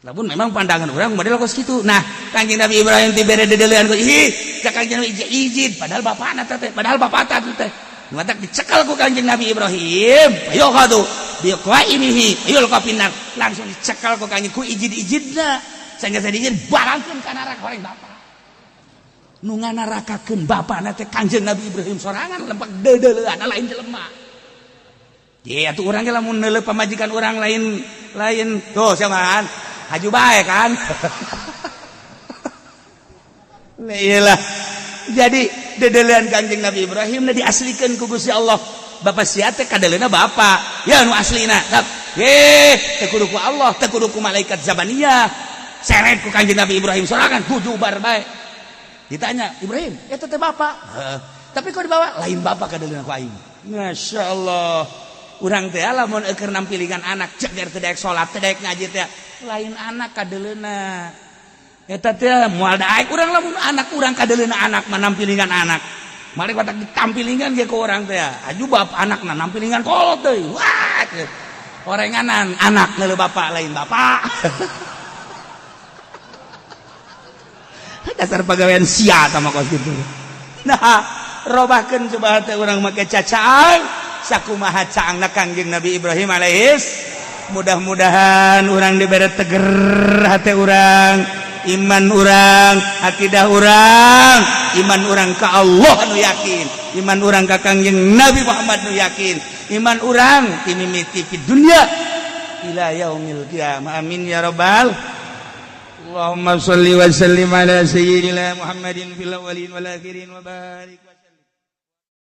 Lamun memang pandangan urang model kos kitu. Nah, Kanjeng Nabi Ibrahim dibere dedeulean ku ih, cak Kanjeng Nabi izin, padahal bapakna teh, padahal bapak teh. Matak dicekal ku Kanjeng Nabi Ibrahim. Ayo kadu biqaimihi yulqa finnar. Langsung dicekal ku Kanjeng ku ijid-ijidna. Sehingga saya izin barangkeun ka neraka horeng bapak. Nu nganarakakeun bapakna teh Kanjeng Nabi Ibrahim sorangan lempak deudeulean lain jelema. Iya atuh urang ge lamun neuleuh pamajikan urang lain lain tuh siapa kan? Haju bae kan. Iyalah. Jadi dedelean Kanjeng Nabi Ibrahim na diaslikan ku Gusti Allah. Bapak sia teh kadeleuna bapak. Ya nu aslina. Ye, teu kudu ku Allah, teu kudu ku malaikat zabaniyah. Seret ku Kanjeng Nabi Ibrahim sorangan bujubar bae. Ditanya, "Ibrahim, eta teh bapak?" Heeh. Tapi kok dibawa? Lain bapak kadeleuna ku aing. Masya Allah. Urang teh lamun keur nampilingan anak ceger teu daek salat, teu daek ngaji teh lain anak kadeleuna. Eta teh moal daek urang lamun anak urang kadeleuna anak mah nampilingan anak. Mari batak ditampilingan ge ku urang teh. Aju bap anakna nampilingan kolot deui. Wah, orenganan anak neuleuh bapak lain bapak. Dasar pagawean sia sama kos kitu. Nah, robahkeun coba teh urang make cacaang sakumaha caangna Kangjeng Nabi Ibrahim alaihis. Mudah-mudahan urang dibere teger hati urang, iman urang, akidah urang, iman urang ka Allah nu yakin, iman urang ka Kangjeng Nabi Muhammad nu yakin, iman urang ti mimiti di dunia ila yaumil qiyamah. Amin ya rabbal. Allahumma shalli wa sallim ala sayyidina Muhammadin fil awwalin wal akhirin wa barik.